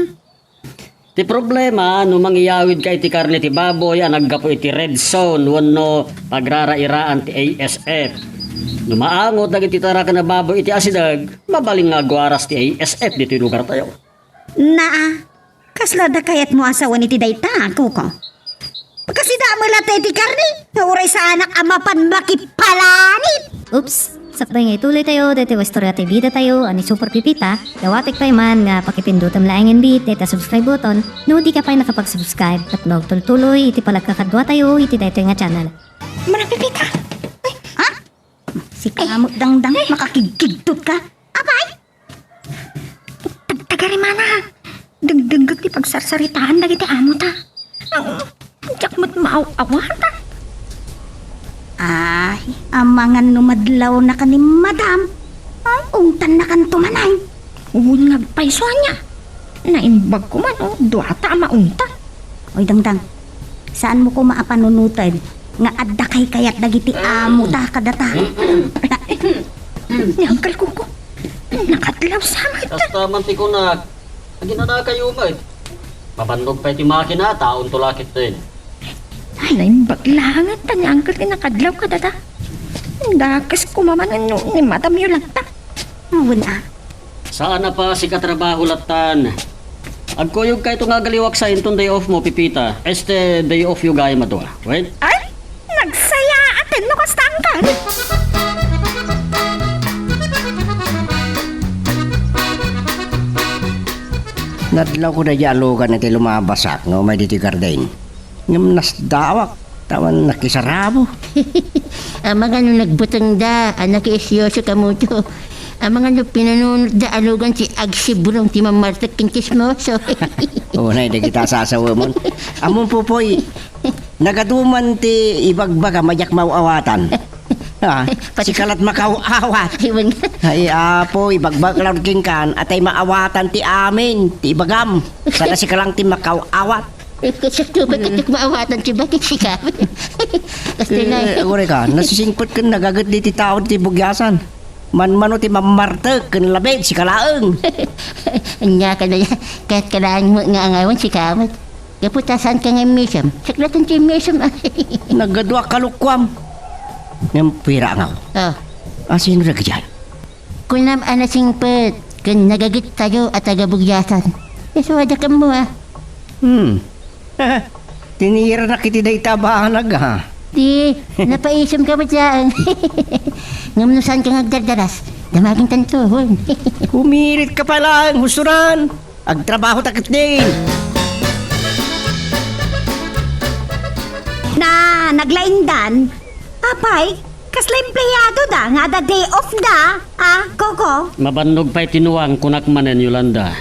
Ti problema, no mangiyawidka iti karne ti baboy a naggapu iti red zone wenno pagrarairaan ti A S F. No maangot dagiti taraken a baboy iti asideg, mabalin nga agwaras ti A S F ditoy lugartayo. Naa, kasla da kayatmo a sawen iti dayta, Kuko? Pakasida met latta iti karne, nga uray saanak a mapan makipalanit. Oops! Sakbay nga ituloy tayo daytoy nga istorya ti bida tayo a ni Super Pipita, dawatek pay man nga pakipindutem laengen bit dayta subscribe button no di ka pay nakapag-subscribe ket maagtultuloy iti panagkakadua tayo iti daytoy nga channel. Mana Pipita? Ay, ha? Sika, Dangdang, makakigkigtot ka? Apay? Tag-, tagarimana, dengdengngeg ti pagsarsaritaan dagiti amota. Ang, diak met maaw-awatan. Ay, amangan no madlawnakan ni Madam. Ay, ungtannakanto man ay. Wen nga agpayso ania. Naimbag koma no duata a maungtan. Oy, Dangdang, saanmo koma a panunoten nga adda kaykayat dagiti amota kadata. Ni Uncle Kuko, nakadlaw sa met. Kasta man ti kunak, aginanakayo met. Mabannog pay ti makina, taonto la ketdin. Ay, naimbag laeng ta ni Uncle ti nakadlaw kadata. Dakes koma manen no ni Madam Yolanda. Awan a. Saan a pasikatrabaho lattan. Agkuyogkayto nga agaliwaksa inton day off mo, Pipita. Este, day off yo gayam a dua. Wen? Ay, nagsayaaten no kasta, Uncle. Nadlawko daydiay a lugan iti lumabasak nga umay ditoy garden. Ngem nasdaawak, ta awan nakisarabo. Amangan no nagbutengda a nakiisyoso kamoto. Amangan no pinanunotda a lugan ti agsibrong ti mammartek ken chismoso. Unay dagita a sasawemon. Ammom, Popoy, nagaduman ti ibagbagam a diak maaw-awatan. Ha? Pati sika lat makaaw-awat. Ay, wen. Ay, Apo, ibagbagak laeng kenkan, atay maawatan ti amin, ti ibagam. Sana sika lang ti makaaw-awat. Eh, sakto ba ti maawatan ti bakit sika? Kasta na. Eh, uray ka, nasisingpet ken nagaget diti tao diti bugiasan. Manmano ti mammartek ken labed, sika laeng. Ania ka na, ket kailangan mo nga angawan sika met. Gapu ta saan ka nga immisem? Saklatan ti immisem. Nagadu a kalukuam. Ngem pira nga. Oh. Asino dagiti ay? Kunam a nasingpet ken nagaget tayo a taga-Bugiasan. Isu a dakem mo, ah. Hmm. Tiniranak iti dayta a banag, ha? Di, napaisem ka met laeng. Ngem no saan ka nga agdardaras, damaging tantuhon. Kumirit ka pay laeng, husuran. Agtrabaho ta ketdin. Na, naglaingdan. Apay, kasla empleyado da nga adda day off da, ah, Koko? Mabannog pay ti nuang, kunak manen, Yolanda.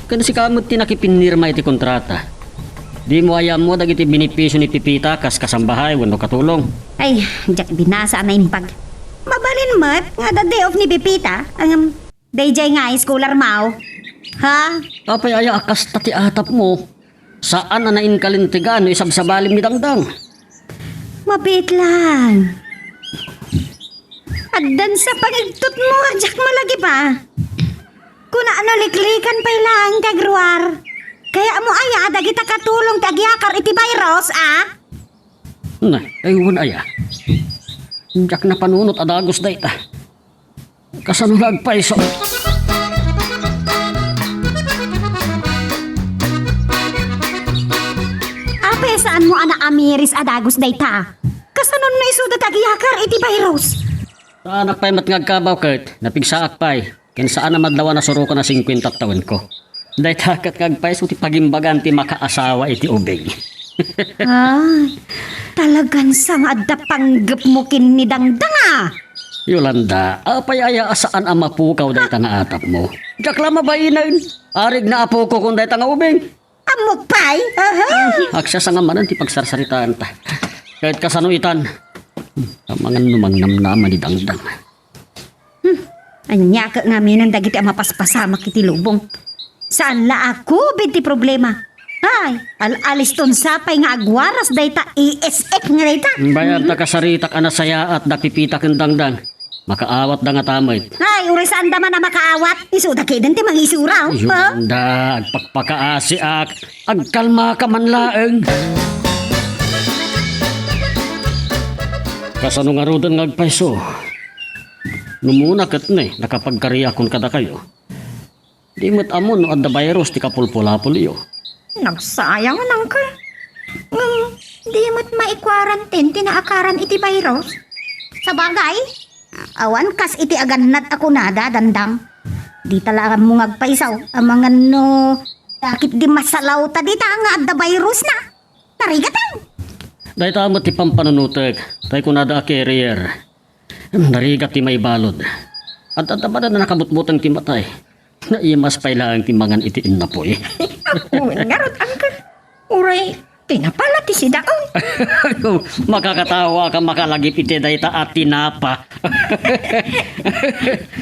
Ken sika met ti nakipinirma iti kontrata. Dimo aya ammo dagiti benepisio ni Pipita kas kasambahay wenno katulong? Ay, diak binasa a naimbag. Mabalin met nga adda day off ni Pipita, ngem daydiay nga scholar maw. Ha? Apay aya a kasta ti atapmo? Saan a nainkalintegan no isabsabalim ni Dangdang? Mabiit lang. Addan sa pangigtutmo a diak malagip a. Kuna no liklikan pay laeng ti agruar. Kayatmo aya a dagita katulong ti agyakar iti virus, a? Na, ay, wen aya. Diak napanunot a dagus dayta. Kasano nga agpayso? Apay, saanmo a naamiris a dagus dayta? Kasano no isuda ti agyakar iti virus? Saanak pay met nga agkabaw ket napigsaak pay. Ken saan a madlaw a nasurokan a singkuenta tawenko. Dayta ket nga agpayso ti pagimbagan ti makaasawa iti ubing. Ay, talagan sa nga adda panggepmo ken ni Dangdang a. Yolanda, apay aya a saan a mapukaw dayta nga atapmo? Diak la mabainen. Arig na apoko kon dayta nga ubing. Ammok pay? Aha. Agsasanga manen ti pagsarsaritaanta. Ket kasano itan? Amangan no mangnamnama ni Dangdang. Hmm. Ania ket ngaminen dagiti a mapaspasamak iti lubong? Saan la a COVID ti problema. Ay, al-aliston sapay nga agwaras dayta E S F nga dayta. Bayar ta kasaritak a nasayaat da Pipita ken Dangdang. Makaawatda ngata met. Ay, uray saanda man a makaawat. Isuda keden ti mangisura, oh. Ha? Yolanda, agpakpakaasiak. Agkalmaka man laeng. Kasano ngaruden nga agpayso? Numuna ket ne, nakapagkariakon kadakayo. Di met ammo no adda virus ti kapulpulapolyo. Nagsayang, Uncle. Ngem, di met maikwarantin ti naakaran iti virus. Sabagay, awan kas iti agannad a kunada, Dandang. Dita la ammo nga agpayso, amangan no dakit di masalaw ta dita nga adda virus na. Tarigatan! Dayta met ti pampanunotek, tay kunada a carrier. Narigat ti maibalud. Adda, adda manen a nakabutbuteng ti matay. Naimas pay laeng ti mangan iti innapoy. Apuy, ngarud, Uncle. Uray, tinapa la ti sidaon. Makakatawa ka makalagip iti dayta a tinapa.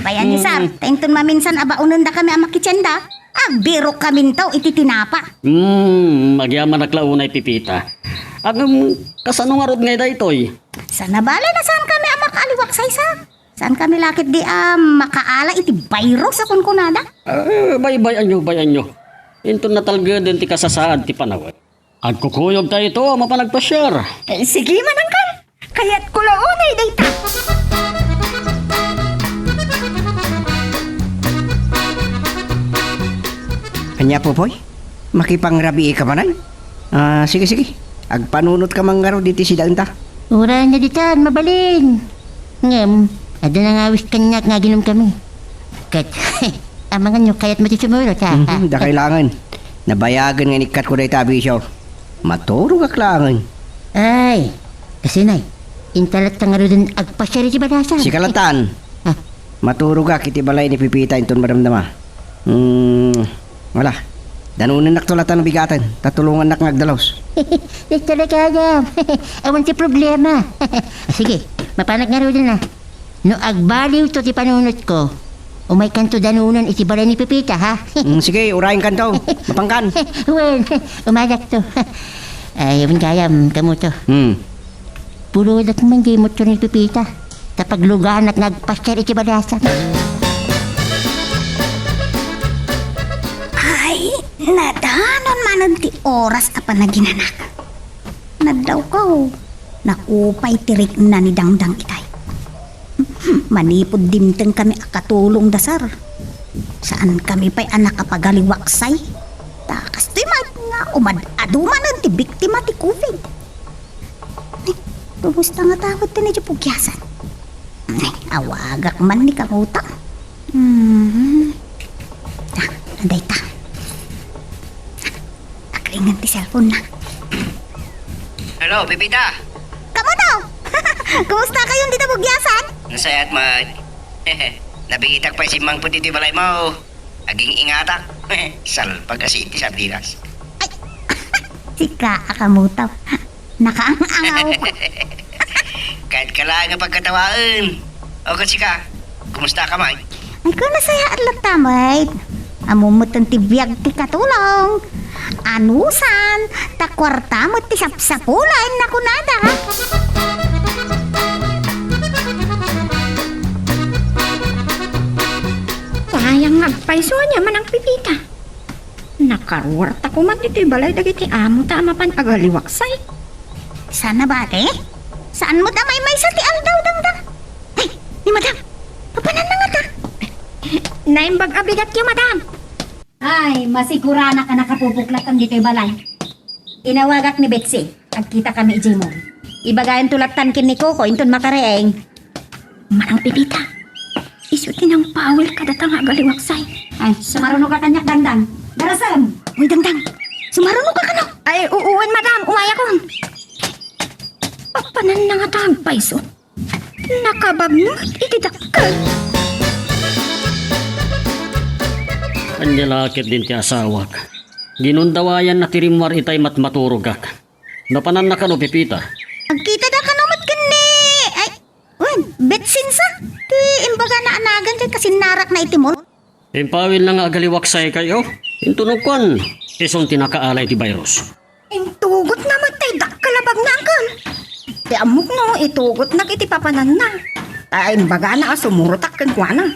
Bayan ni Sar, ta inton maminsan a baonendakami a makitienda, agbirok kaminto iti tinapa. Hmm, agyamanak la unay, Pipita. Ngem, kasano ngarud ngay daytoy? Saan a bale, saan kami a makaaliwaksay sa? Saan kami la ket di a makaala iti virus a kunkunada? Ah, bay-, bay-anyo, bay-anyo. Inton natalgeden ti kasasaad ti panawen. Agkukuyog tayo a mapan agpasiar. Eh, sige man, Uncle. Kayatko la unay dayta. Ania, Popoy? Makipangrabii ka manen? Ah, sige, sige. Agpanunot ka man ngarud iti sidaenta. Uray nga ditan, mabalin. Ngem, adda nangawis kaniak nga aginom kami. Ket, amangan no kayat mo ti sumurot, ha? Mhm, dakay laengen. Nabayagen nga inikkatko dayta a bisio. Maturogak laengen. Ay, kasinay, intalat ka ngaruden agpasiar iti balasan. Sika latan. Ah. Maturogak iti balay ni Pipita inton madamdama. Hmm, wala. Danonennakto latan a bigaten, ta tulongannak nga agdalus. Di talaga, Adam. Awan ti problema. Sige, mapanak ngaruden a. No agbaliwto ti panunotko, umaykanto danonen iti balay ni Pepita, ha? Mm, sige, urayenkanto. Mapankan. Wen, umayakto. Ay, wen gayam, kamoto. Hmm. Pulodak man di motor ni Pepita. Ta pagluganak nga agpasiar iti balasan. Ay, nadanon manen ti oras a panaginanak. Nadlawko, naupay ti rikna ni Dangdang itay. Manipud dimteng kami a katulong da, sir. Saan kami pay a nakapagaliwaksay. Ta kastoy met nga umad-adu manen ti biktima ti covid. Ay, kumusta ngata met ti ni pugiasan? Ay, awagak man ni kamuta. Hmm. Ah, adda ita. Agringan ti cellphone na. Hello, Pepita. Kamuno? Kumusta kayon dita bugyasan? Nasayaat met. Nabiitak pay simmangpet iti balay mo. Aging-ingatak. Salpag a siti sardinas. Ay, sika a kamuto. Nakaang-angaw ko. Kahit ka lang ang pagkatawaen. O, kasi ka, kumusta ka man? Ay, kung nasaya at latamay. Amumutang ti biag ti katulong. Anusan, ta kwarta mo ti sapsapulan na kunada. Sayang nga agpayso niya man ang pipita. Nakaruarta koma ditoy balay dagiti amo ta a mapan agaliwaksay. Sana bate? Saan mo ta maymaysa ti aldaw, Dangdang? Ay, ni Madam! Mapanan na nga ta! Naimbag a bigat ya, Madam! Ay, masiguranak a nakapupuklatan ditoy balay. Inawagak ni Betsy. Agkita kami idiay mall. Ibagayan to latan ken ni Coco, inton makariing. Manang Pepita, isu ti nangpawil kadata nga agaliwaksay. Ay, sumaruno ka kaniak, Dangdang. Darasem! Uy, Dangdang, sumaruno ka kano? Ay, u-, uwan, madam, umayakon. Papananna nga tagpayso. Nakabagno iti dakkel. Ania la ketdin ti asawak. Ginundawayanna ti rimmuar itay matmaturogak. Napananna kano, Pepita? Agkitada kano met ken ni, ay, wen, Betsinsa? Ti imbagana a nagan ken kasinnarakna iti mall. Impawilna nga agaliwaksaykayo. Inton ugkuan, isun ti nakaala iti virus. Intugotna met tay dakkel a bagnakan. Ti ammok no, itugotnak iti papananna. Ta imbagana a sumurotak kenkuana.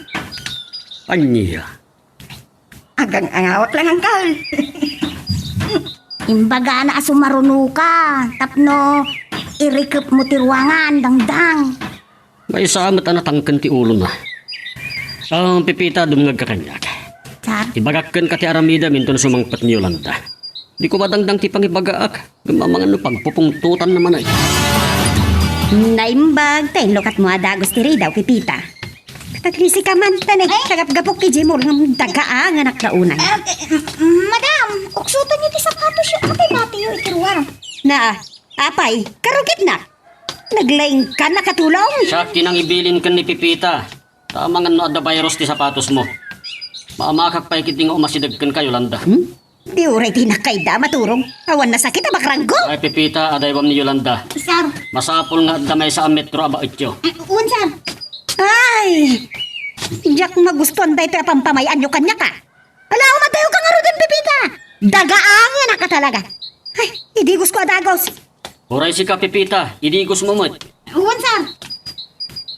Ania? Agang-angawak lang, Angkal. Imbagana a sumarunoka tapno irikepmo ti ruangan, Dangdang. Maysa met a natangken ti ulona. Ah, Pepita, dumngegka kaniak. Sir? Ibagak kenka ti aramidem inton sumangpet ni Yolanda. Di ko madangdang ti pangibagaak. Ngem amangan no pagpupungtotanna manen. Naimbag ta inlukatmo a dagus ti ridaw, Pepita. Taglisi ka man, ta nagkagapgapok idiay mall ngem dagaanganak la unay. Ah, eh, m-, madam, uksotanyo ti sapatosyo. Apay batiyo iti ruar? Na, apay, karugitna. Naglaingka nakatulong. Siak ti nangibilin ken ni Pepita. Ta amangan no adda virus ti sapatosmo. Maamakak pay ketdi nga umasideg kenka, Yolanda. Hmm? Di uray ti nakaida maturog. Awan nasakit a bakranggo. Ay, Pepita, adaywam ni Yolanda. Sir. Masapul nga adda maysa a metro a baetyo. Ay, wen, sir. Ay! Diak magustuan daytoy a pampamay-anyo kaniak, a. Ala, umadayo ka ngaruden, Pepita! Dagaanganak a talaga. Ay, idigos ko a dagus. Uray sika, Pepita, idigos mo met. Wen, sir.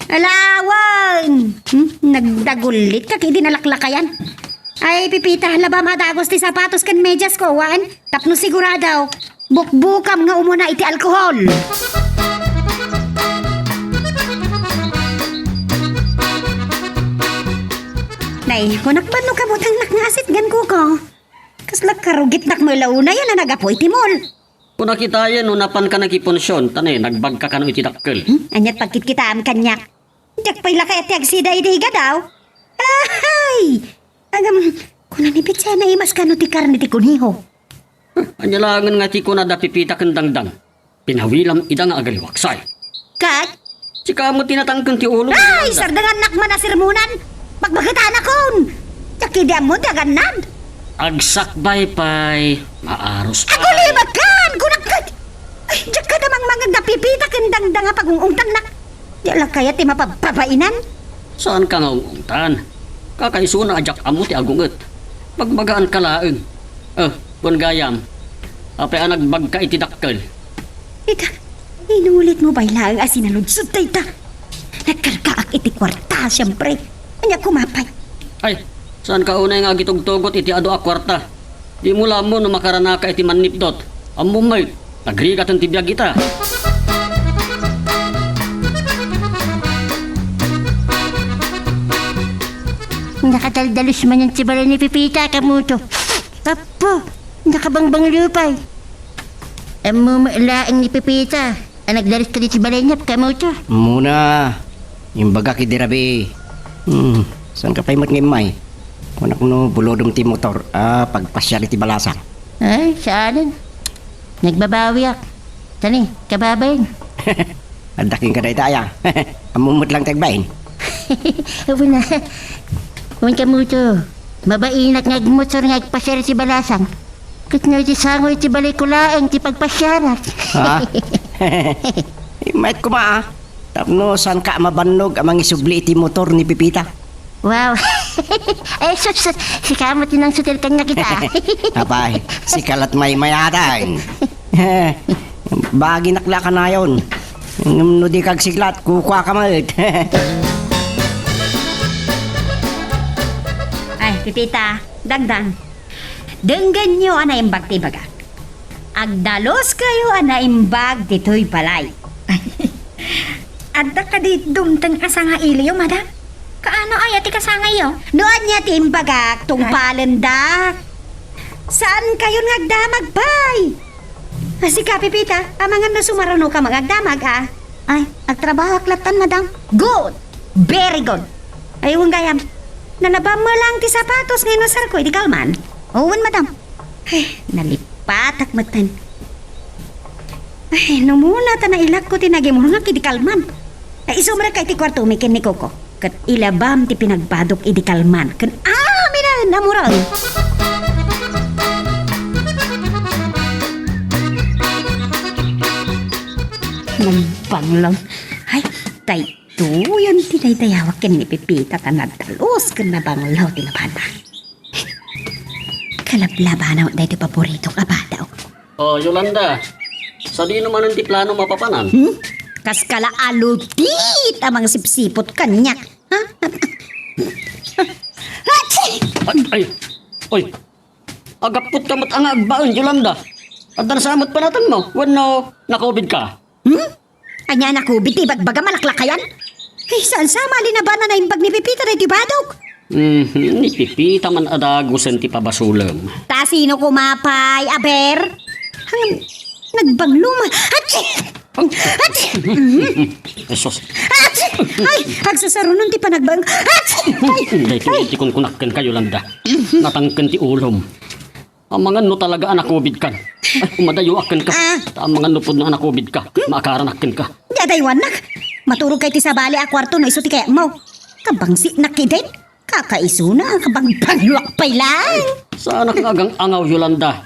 Ala, wen. Hmm? Nagdagullit ka, kidi nalaklakayan. Ay, Pepita, laba madagus ti sapatos ken medyas ko, wen. Tapno sigurado, bukbukam nga umuna iti alkohol. Nay, kunak ban no kabutangnak nga asit, gan kuko. Kasla karugitnak met la unay a nagapu iti mall. Kuna kitayen no napanka nakipunsion, ta ne, nagbagka kano iti dakkel. Hmm? Aniat pagkitkitaam kaniak? Diak pay la kayat ti agsida idi gadaw. Ahay! Agam, kuna ni Petsena imas kano ti karne ti kuneho. Huh, ania laengen nga ti kuna da Pepita ken Dangdang. Pinawilam ida nga agaliwaksay. Kat? Sika met ti natangken ti ulo. Ay, sardengannak man a sermonan! Bakbaketanakon! Diak idi ammo ti agannad! Agsakbay pay, maarus pay. Agulimek kan! Kunak ket! Ay, diak kada mangmangag da Pepita ken Dangdang a pagung-ungtannak. Diak la kayat ti mapabpabainan. Saanka nga ung-ungtan. Kakaisuna a diak ammo ti agunget. Bagbagaanka laeng. Eh, wen gayam. Apay a nagbagka iti dakkel? Ita, inulitmo pay laeng a sinaludsod dayta. Nagkargaak iti kuarta, siempre. Ania koma pay? Ay, saanka unay nga agitugtugot iti adu a kuarta? Dimo la ammo no makaranaka iti mannipdot. Ammom met, nagrigaten ti biag ita. Nakadaldalus manen ti balay ni Pepita, kamuto. Apo, nakabangbanglo pay. Ammo met laeng ni Pepita a nagdalus kadi ti balayna, kamuto. Ammona, imbagak idi rabii. Hmm, saanka pay met nga immay? Kunak no bulodem ti motor a pagpasiar iti balasang. Ay, saanen. Nagbabawiak. Tani, kababain. Adda kenka dayta aya. Ammom met lang ti agbain. Wen a. Wen, kamuto. Mabainak nga agmotor nga agpasiar iti balasang. Ket no iti sango iti balayko laeng ti pagpasiarak. Ha? Immay koma, a. Tapno saanka a mabannog a mangisubli iti motor ni Pepita. Wow. Ay, sus, sus, sika met ti nangsutil kaniak ita. Apay, sika la't maymayatan. Baginak la kanayon. Ngem no dika agsiklat, kukuaka met. Ay, Pepita, Dangdang. Denggenyo a naimbag ti ibagak. Agdaluskayo a naimbag ditoy balay. Adda kadi dumteng a sangailiyo, madam? Kaano aya ti kasangayyo? No ania ti imbagak, tungpalendak. Saankayon nga agdamag pay? A, sika, Pepita, amangan no sumarunoka nga agdamag, a. Ay, agtrabahoak lattan, madam. Good! Very good. Ay, wen gayam. Nalabam met laeng ti sapatos nga inusarko idi kalman. Wen, madam. Ay, nalipatak metten. Ay, no umuna ta nailakko ti nagimurngan idi kalman. Ay, isumrekka iti kuartomi ken ni Coco. Ket ilabam ti pinagbadok idi kalman. Ken amin a namuron. Nambanglaw. Ay, tay Tuyon ti daydayawak ken ni Pepita ta nadalus ken nabanglaw ti nabana. Kalablabanaw daytoy paboritong a badaw. Oh, Yolanda, sadino manen ti plano mapapanan? Hmm? Kas kala alutit a mangsipsipot kaniak. Ha? Atsi! Ay, ay, oy, agapputka met nga agbaen, Yolanda. Adda sa met panatangmo, wenno nakubidka? Hmm? Ania, nakubid ti ibagbaga, malaklakayan? Ay, saan sa mali na ba na naimbag ni Pepita daytoy badok? Mhm, ni Pepita man a dagusen ti pabasolem. Ta sino koma pay, aber? Ang nagbanglo man. Atsi! Ang Atsi! Mhm. Jesus. Atsi! Ay, agsasarunon ti panagbaeng. Atsi! Ay! Daytoy ti kunkunak kenka, Yolanda. Natangken ti ulom. Amangan no talaga a nakubidkan. Ay, umadayoak kenka. Ah. Ta amangan no pudno a nakubidka. Maakaranak kenka. Di adaywannak. Maturogka iti sabali a kuarto no isu ti kayatmo. Kabangsitnak ketdin. Kakaisuna, kabangbangloak pay laeng. Saanak nga agang-angaw, Yolanda.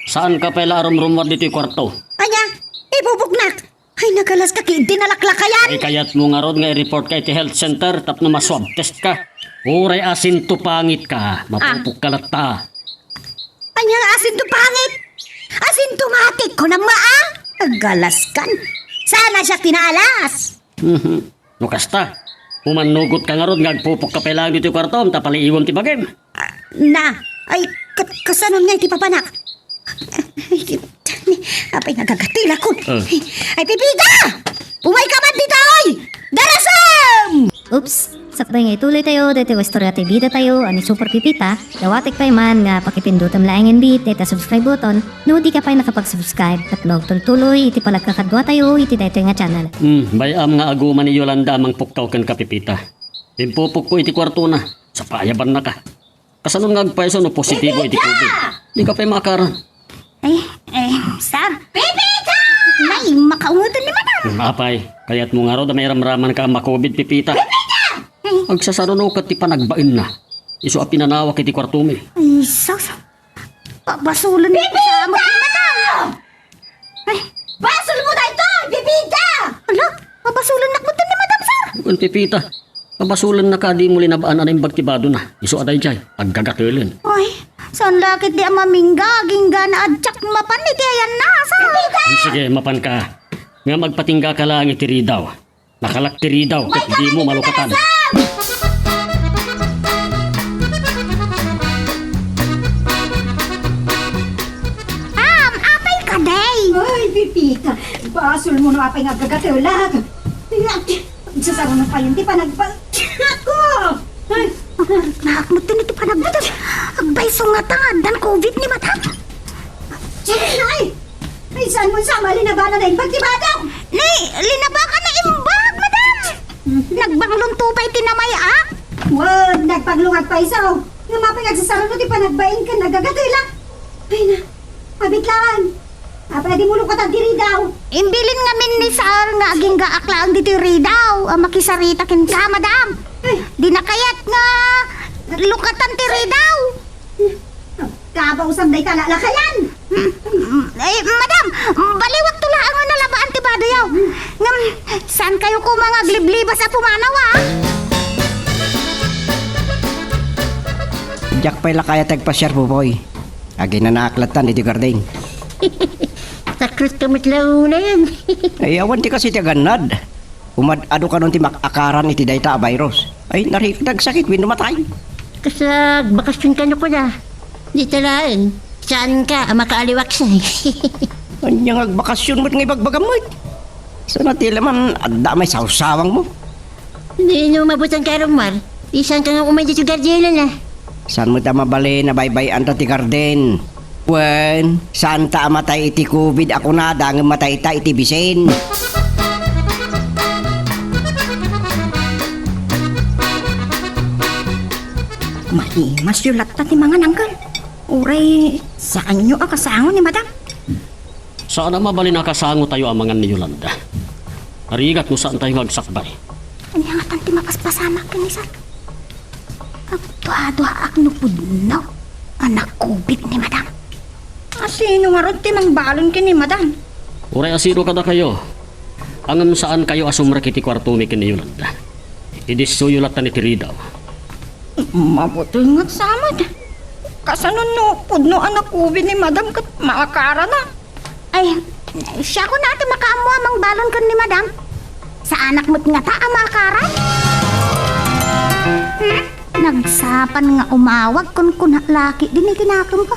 Saanka pay la a rumrumuar ditoy kuarto. Ania, ibubuknak. Ay, nagalaska ketdi, nalaklakayan. Ay, kayatmo ngarud nga i-reportka iti health center tapno ma-swab testka. Uray asinto pangitka, mapupokka latta. Ania nga asinto pangit? Asintomatik, kunam nga, a? Nagalaskan. Saan a siak ti naalas? Mhm. No kasta, umannugotka ngarud nga agpupokka pay laeng ditoy kuartom ta paliiwem ti bagim. Ah, na, ay, ka-, kasanon nga iti papanak? Ay, apay nga gagatilakon? Ah. Ay, Pepita! Umayka man ditoy! Darasem! Oops! Sakbay nga ituloy tayo, daytoy nga istorya ti bida tayo, a ni Super Pepita, dawatek pay man nga pakipindutem laengen bi dayta subscribe button, no di ka pay nakapag-subscribe, ket maagtultuloy iti panagkakadua tayo iti daytoy nga channel. Hmm, bay-am nga aguma ni Yolanda a mangpukkaw kenka, Pepita. Impupokko iti kuartona, sapayabannaka. Kasanon nga agpayso no positibo iti covid? Di ka pay maakaran. Eh, eh, sir? Pepita! Nay, makaungutan ni madam. Hmm, apay, kayatmo ngarud a mairamramanka a ma-covid, Pepita? Pepita! Ay. Agsasaruno ket ti panagbaenna. Isu a pinanawak iti kuartomi. Ay, sus. Pabasolen ni Pepita! Ay, basolmo daytoy, Pepita! Ala, pabasolennak metten ni madam, sir. Wen, Pepita, pabasolennaka a dimo linabaan a naimbag ti badona. Isu a daydiay, aggagatelen. Ay, saan la ketdi a mamingga, agingga na a diak mapan iti ayanna, sir. Pepita! Sige, mapanka. Ngem agpatinggaka laeng iti ridaw. Nakalak ti ridaw ket dimo malukatan. Am, apay kadi? Ay, Pepita, basolmo no apay nga agagatelak. Sasaruno payen ti panagba-, ako! Ay, Nakmut ti panagbatas. Agpayso ngata nga addan covid ni madam. Ay! Ay, saan mo sa mali na ba na naimbag ti badok? Ni, linabaka na imbag, madam. Nagbanglunto pay ti namay-ak. Wen, nagbanglungag pay isu. Nga mapay agsasaruno ti panagbain ken nagagatelak. Ay na, abitlaan. Apay a dimo lukatan ti ridaw? Imbilin ngamin ni sir nga aginggaak laeng ditoy ridaw a makisarita kenka, madam. Ay. Di na kayat nga lukatan ti ridaw. Kabausam dayta lalakayan. Mm, eh, madam, baliwakto laeng a nalabaan ti badoyo. Ngem, saankayo koma nga agliblibas a pumanaw, a? Diak pay la kayat agpasiar, Popoy. Aginanaak latta iti garden. Taklotka met la unay. Ay, awan ti kas iti agannad. Umad-adu kanon ti makaakaran iti dayta a virus. Ay, narikna agsakit wenno matay. Kas agbakasyon kano kuna. Dita laeng, saanka a makaaliwaksay. Ania nga agbakasyon met nga ibagbagam met? Sana ti laman, adda may sawsawangmo. Dino mabutanka a rummuar? Saanka nga umay ditoy garden a? Saan met a mabalin a baybay-anta ti garden? Wen, saanta a matay iti covid a kunada ngem matayta iti bisin. Maimasyo latta ti mangan, Uncle. Uray, saanyo a kasango ni Madam? Saan a mabalin a kasangotayo a mangan ni Yolanda. Narigat no saantayo nga agsakbay. Ania ngatan ti mapaspasamak ken ni Sir? Agduaduaak no pudno a nakubit ni Madam. A, sino ngarud ti mangbalon ken ni Madam? Uray a sino kadakayo, ngem saankayo a sumrek iti kuartomi ken ni Yolanda. Idissoyo latta ni ti ridaw. Mabuti nga agsamat. Kasano no pudno a nakubit ni Madam ket maakarana? Ay, siak unay ti makaammo a mangbalon ken ni Madam. Saanak met ngata a maakaran. Hmm? Nagsapa nga umawag, kunkunana laki ditoy nakemko.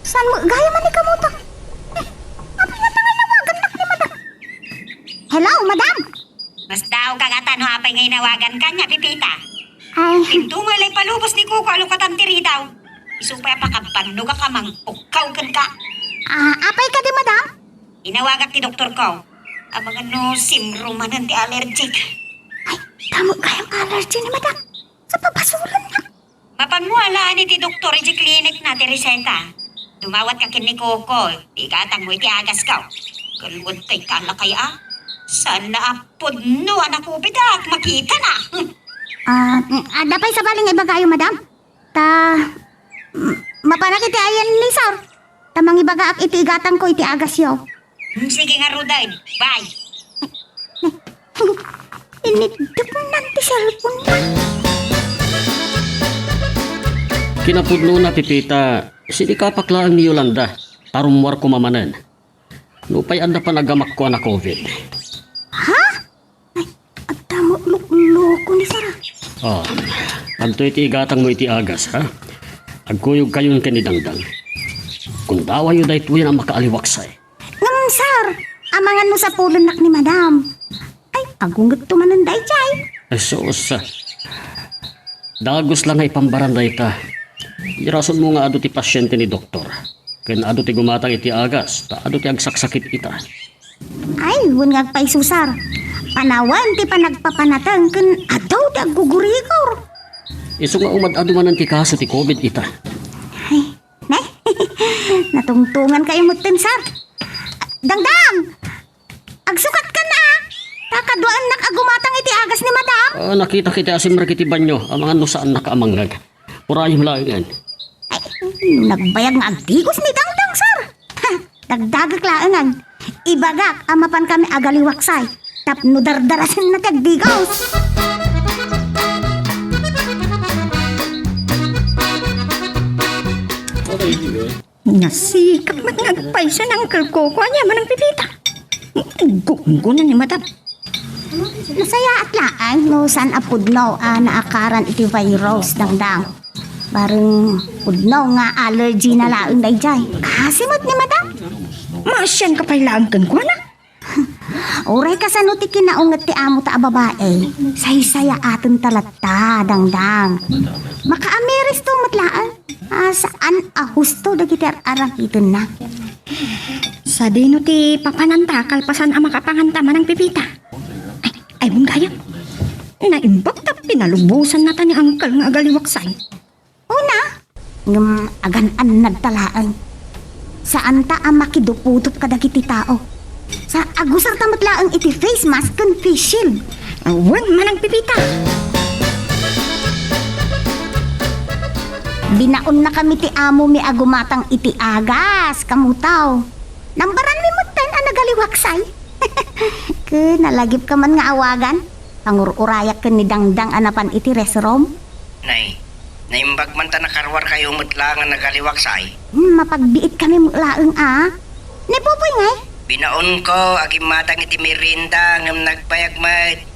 Saan met gayam a nakamuto? Eh, apay ngata nga inawagannak ni Madam? Hello, Madam? Masdaawka ngata no apay nga inawaganka, nia, Pepita? Ay. Inton met la ipalubos ni Koko a lukatan ti ridaw. Isu pay a pakabannogak a mangpukkaw kenka. Ah, apay kadi, Madam? Inawagak ti doktorko. Amangan no simro manen ti allergic. Ay, damo gayam allergy ni Madam. Sa pabasolanna. Mapanmo a laeng iti doktor iti klinikna ti reseta. Dumawatka ken ni Koko, igatangmo iti agasko. Kalwad tay kalakay a. Saan a pudno a nakubidak, makitana. Ah, mm, adda pay sabali nga ibagayo, Madam? Ta, mm, mapanak iti ayan ni Sir. Ta mangibagaak iti igatangko iti agasyo. Hmm, sige ngaruden. Bye. Initdepnan ti cellphone-na. Kinapudnona, Pepita, sinikapak laeng ni Yolanda, ta rummuarko manen. Nupay adda panagamakko a na-covid. Ha? Ay, adda met lukloko ni Sir. Ah, adtoy ti igatangmo iti agas, ha? Agkuyogkayon ken ni Dangdang. Kundawayo daytoyen a makaaliwaksay. Ngem, Sir, amangan no sapulennak ni Madam. Ay, agungetto manen daydiay. Ay, sus. Dagus la nga ipambaran dayta. Irasonmo nga adu ti pasiente ni doktor. Ken adu ti gumatang iti agas, ta adu ti agsaksakit ita. Ay, wen nga agpayso, Sir. Panawen ti panagpapanateng ken adu ti aggugurigor. Isu nga umad-adu manen ti kaso ti covid ita. Ay, ne? Natungtongankayo metten, Sir. Dangdang! Agsukatkan a! Ta kaduaennak a gumatang iti agas ni Madam. Ah, nakitak iti asimrek iti banyo. Amangan no saannak a mangngeg. Urayem laengen. Ay, nagbayag nga agdigos ni Dangdang, Sir. Ha, dagdagek laengen. Ibagak a mapankami agaliwaksay tapno dardarasenna ti agdigos. Nasikap met nga agpayso ni Uncle Coco. Ania man, Pepita? Gunggonan ni Madam. Nasayaat laeng no saan a pudno a naakaran iti virus, Dangdang. Bareng pudno nga allergy na laeng daydiay. Kaasi met ni Madam. Maasianka pay laeng kenkuana? Uray kasano ti kinaunget ti amota a babai, saysayaaten ta latta, Dangdang. Makaamiris to met laeng. Ah, saan a husto dagiti ar-aramitenna. Sadino ti papananta kalpasan a makapanganta, Manang Pepita? Ay, ay, wen gayam. Naimbag ta pinalubosanna ta ni Uncle nga agaliwaksay. Una, ngem agan-annad ta laeng. Saanta a makidupudup kadagiti tao. Sa agusarta met laeng iti face mask ken face shield. Wen, Manang Pepita. Binaonnakami ti amomi a gumatang iti agas, kamutaw. Nambaranmi metten a nagaliwaksay. Ket nalagipka man nga awagan. Pangur-urayak ken ni Dangdang a napan iti restroom. Nay, naimbag man ta nakaruarkayo met la nga nagaliwaksay. Hmm, mapagbiitkami met laeng a. Ni Popoy ngay? Binaonko a gimmatang iti merienda ngem nagbayag met.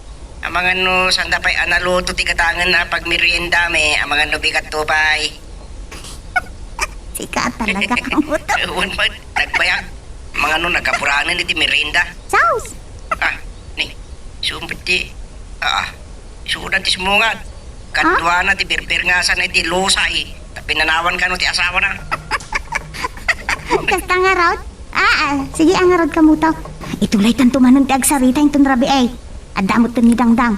Amangan no sanda pay a naluto ti gatangen a pagmeriendami, amangan no bigatto pay. Sika talaga, kamuto. Wen met, nagbayag. Amangan no nagaburanen iti merienda. Sus! Ah, ni, sumpet ti, ah, sudan ti sumungad. Kaduana ti birbirngasan iti lusay, ta pinanawan kano ti asawana. Kasta ngarud? Ah, ah, sige, ah, ngarud, kamutaw. Ituloytanto manen ti agsarita inton rabii. Adda met ni Dangdang.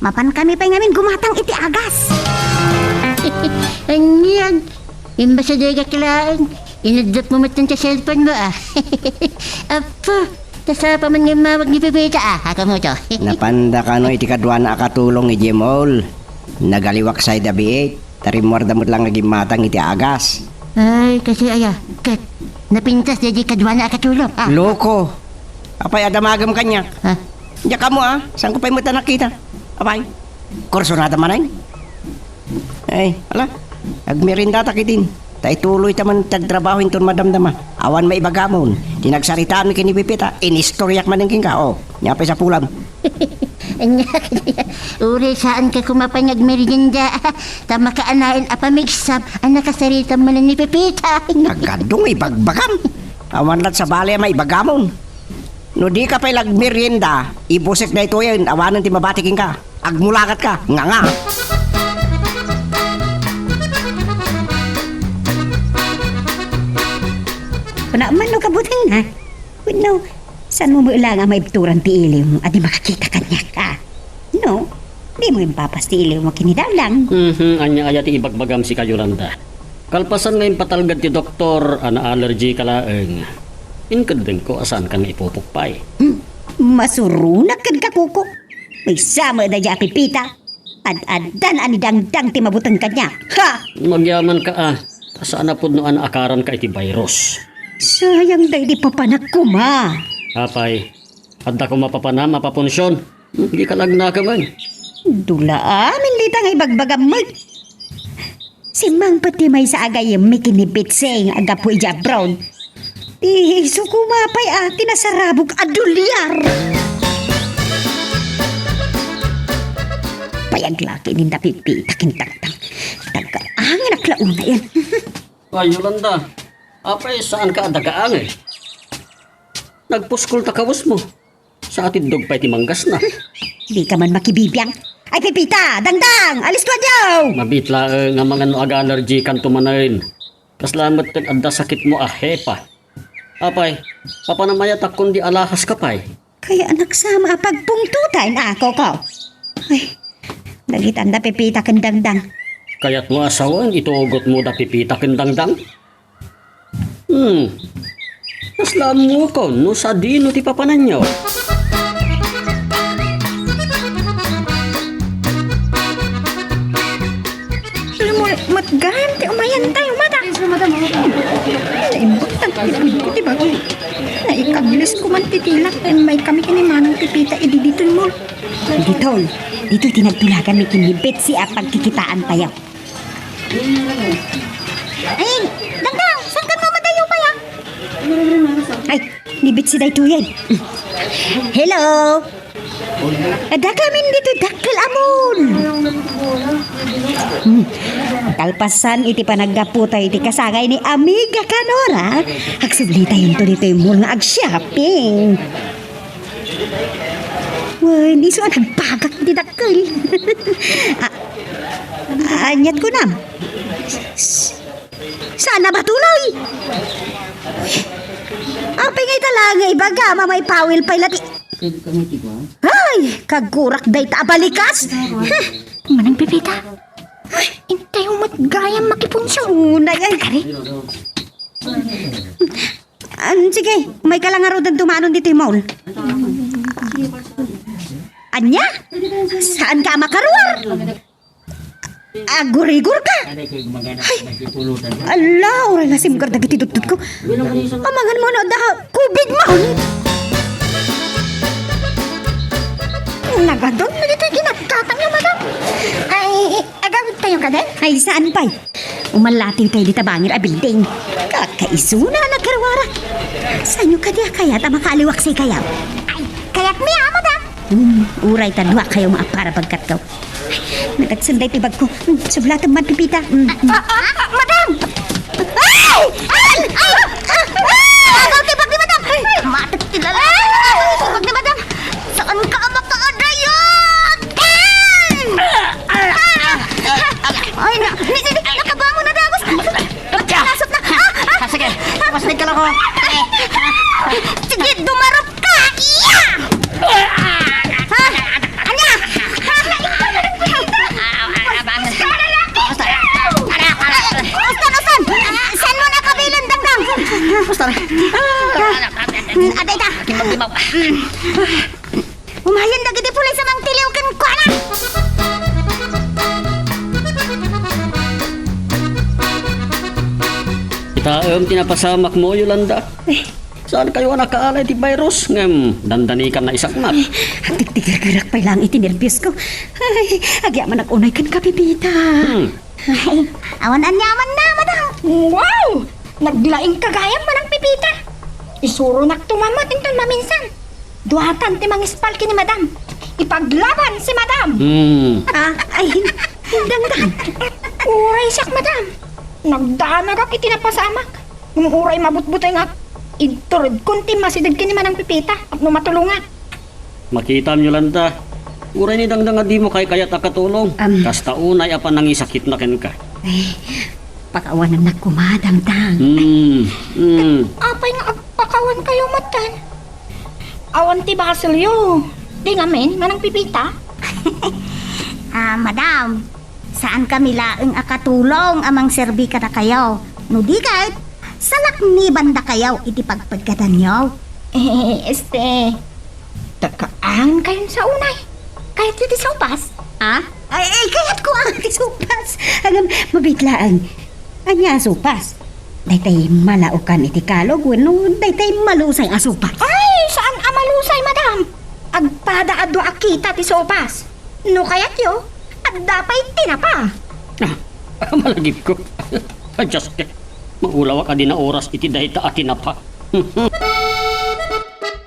Mapankami pay ngamin gumatang iti agas. Anian? Imbasa dagak laeng. Inadap mo met ti cellphone mo, ah. Apo, ta sapa man nga immawag ni Pepita, ah, kamuto. Napanda kano iti kaduana a katulong idiay mall. Nagaliwak say da biit, ta rimmuarda met lang nga gimmatang iti agas. Ay, kasi aya, ket napintas daydi kaduana a katulong, ah. Loko. Apay a damagem kaniak? Ha? Diak ammo, ah. Saanko pay met a nakita? Apay, kursunada manen? Ay, ala, agmeriendata ketdin. Ta ituloyta man ti agtrabaho inton madamdama. Awan maibagamon. Ti nagsaritaami ken ni Pepita, inistoriak manen kenka. O, nia pay sapulam. Ania, uray saanka koma pay nga agmerienda. Ta makaanaen a pamigsam a nakasarita manen ni Pepita. Nagadu nga ibagbagam. Awan latta sabali a maibagamon. No dika pay la agmerienda, ibusek daytoyen, awanen ti mabati kenka. Agmulagat ka, nganga! Kuna man no kabuteng na. Wenno, saan mo met la nga maibturan ti iliw a di makakita kaniak, a? No, di mo impapas ti iliw mo ken ni Dangdang. Mhm, ania aya ti ibagbagam sika, Yolanda? Kalpasan nga impatalged ti doktor a na-allergy ka laeng, inkeddengko a saankan nga ipupukpay. Hmm, masuronak kenka, Koko. Maysa met daydiay a Pepita. Ad-addan a ni Dangdang ti mabuteng kaniak. Ha! Agyamanka, a, ta saan a pudno a naakaranka iti virus. Sayang daydi papanak koma. Apay, adda koma papanam a papunsion? Di ka la agnakemen. Dula amin dita nga ibagbagam met. Simmangpet ti maysa a gayyemmi ken ni Betsy nga aggapu idiay abroad. Ti isu koma pay a ti nasarabog a dolyar. Payag la ket ni Pepita ken Dangdang. Dagaangenak la unayen. Ay, Yolanda, apay saanka a dagaangen? Nagpuskol ta kawesmo. Sa atiddog pay ti manggasna. Dika man makibibiang. Ay, Pepita, Dangdang, alisto adiaw! Mabiit laeng, amangan no ag-allergy kanto manen. Kasla met ti adda sakitmo a hepa. Apay, papanam aya ta kundi alahaska pay? Kayatnak sa a pagpungtotaen, a, Koko. Ay, dagita da Pepita ken Dangdang. Kayatmo a sawen, itugotmo da Pepita ken Dangdang? Hmm. Kasla ammokon no sadino ti papananyo? Limulmot gayam ti umayan tayo, madam. Yes, madam. Naimbag ti pudko ti bagi. Naikablis ko man ti tilak, immay kami ken ni Manang Pepita idi ditoy mall. Ditoy, ditoy ti nagtulaganmi ken ni Betsy a pagkikitaan tayo. Ay, Dangdang, saan ka madayo pa, ya? Ay, ni Betsy daytoyen. Hello! Adda kami ditoy dakkel a mall. Hmm. Kalpasan iti panaggaputa iti kasangay ni Amiga Kanora, agsublitayonto ditoy mall nga ag-shopping. Wen, isu a nagbagak iti dakkel. A-, aniat kunam? S-, saan a matuloy? Apay nga ita la nga ibaga, mamaipawil pay la ti-, ay, kagurak dayta a balikas. Huh. Manang Pepita. Ay, intayo met gayam makipunso. Unay, ay. Kari? An, sige, may ka lang ngaruden dumanon ditoy mall. Ania? Saan ka makaruar? Agurigor ka? Ay, ala, uray nasimgar dagiti dutdot ko. Amangan mo no, da, kubig mo. Nagadon na dito ginagkatang yung madam. Ay, agawid tayo ka din? Ay, saan pa'y? Umalatiw tayo dita bangir a building. Kakaisuna a nagkarwara. Saan nyo kadi a kayat a makaaliwak say kayaw? Ay, kayat mi, ah, madam. Hmm, uray ta dua kayo nga para pagkatkaw. Ay, nagagsunday ti bagko. Hmm, sublatem man, Pepita. Hmm. Ah, ah, ah, madam! Ay! Ay! Ay! Ah! Ah! Agaw ti bag ni madam! Ay! Matik ti lalaki! Ay! Ti bag ni madam! Saan ka makaadayag? Ay! Ay, na, ni, ni, ni, nakabamo na dagos. Nasot na. Ah, ah. Ah, sige. Mas nagkalako. Sige, dumarop ka. Iya! Ha? Anya? Ha? Basta, basta, Umayen dagiti pulis a mangtiliw kenkuana! Kitaem ti napasamakmo, Yolanda. Saankayo a nakaala iti virus, ngem dandanikan naisakmak. Agtigtigergerak pay laeng iti nerbios ko. Ay, agyamanak unay kenka, Pepita. Hmm. Ay, awan aniamanna, madam. Wow! Naglaingka gayam, Manang Pepita. Isuronakto man met inton maminsan. Duatan ti mangispal ken ni madam. Ipaglaban si madam. Hmm. Ah, ay, dangdang. Uray siak, madam. Nagdanagak iti napasamak. Ngem uray mabutbutengak, igturedkon ti masideg ken ni Manang Pepita tapno matulongak. Makitam, Yolanda. Uray ni dangdang a dimo kaykayat a katulong. Am. Kasta unay a panangisakitna kenka. Ay, pakawanannak koma, dangdang. Hmm, hmm. Apay nga agpakawankayo metten? Awan ti baselyo. Di ngamin, Manang Pepita? Ah, madam, saankami laeng a katulong a mangserbi kadakayo. No di ket, salaknibandakayo iti pagpeggadanyo. Eh, este, tagaan kayon sa unay. Kayatyo ti saupas? Ah? Ay, ay, kayatko a ti saupas. Agam, mabit laeng. Ania a saupas? Daytay malaokan iti kalog wenno daytay malusay a saupas? Ay, saan a malusay, madam. Agpada a dua a kita ti saupas. No kayatyo, adda pay tinapa. Ah, malagipko. Adjust. Maulawak a di naoras iti dayta a tinapa.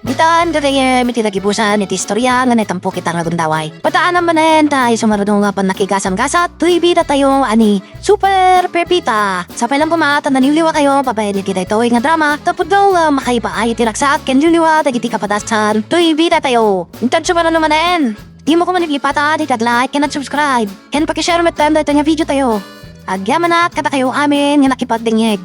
Ditan gagayem iti nagibusan iti istorya nga naitampok ita nga gundaway. Pataanam manen ta isu maruno nga pannakigasam-gasat toy bidatayo a ni Super Pepita. Sapay lang koma ta naliwliwakayo babaen iti daytoy nga drama tapno nga makaibaay iti ragsak ken liwliwa dagiti kapadasan toy bidatayo. Intan sumaruno manen, dimo koma lipatan iti ag-like ken ag-subscribe ken pakishare metten daytoy nga videotayo. Agyamanak kadakayo amin nga nakipagdengngeg.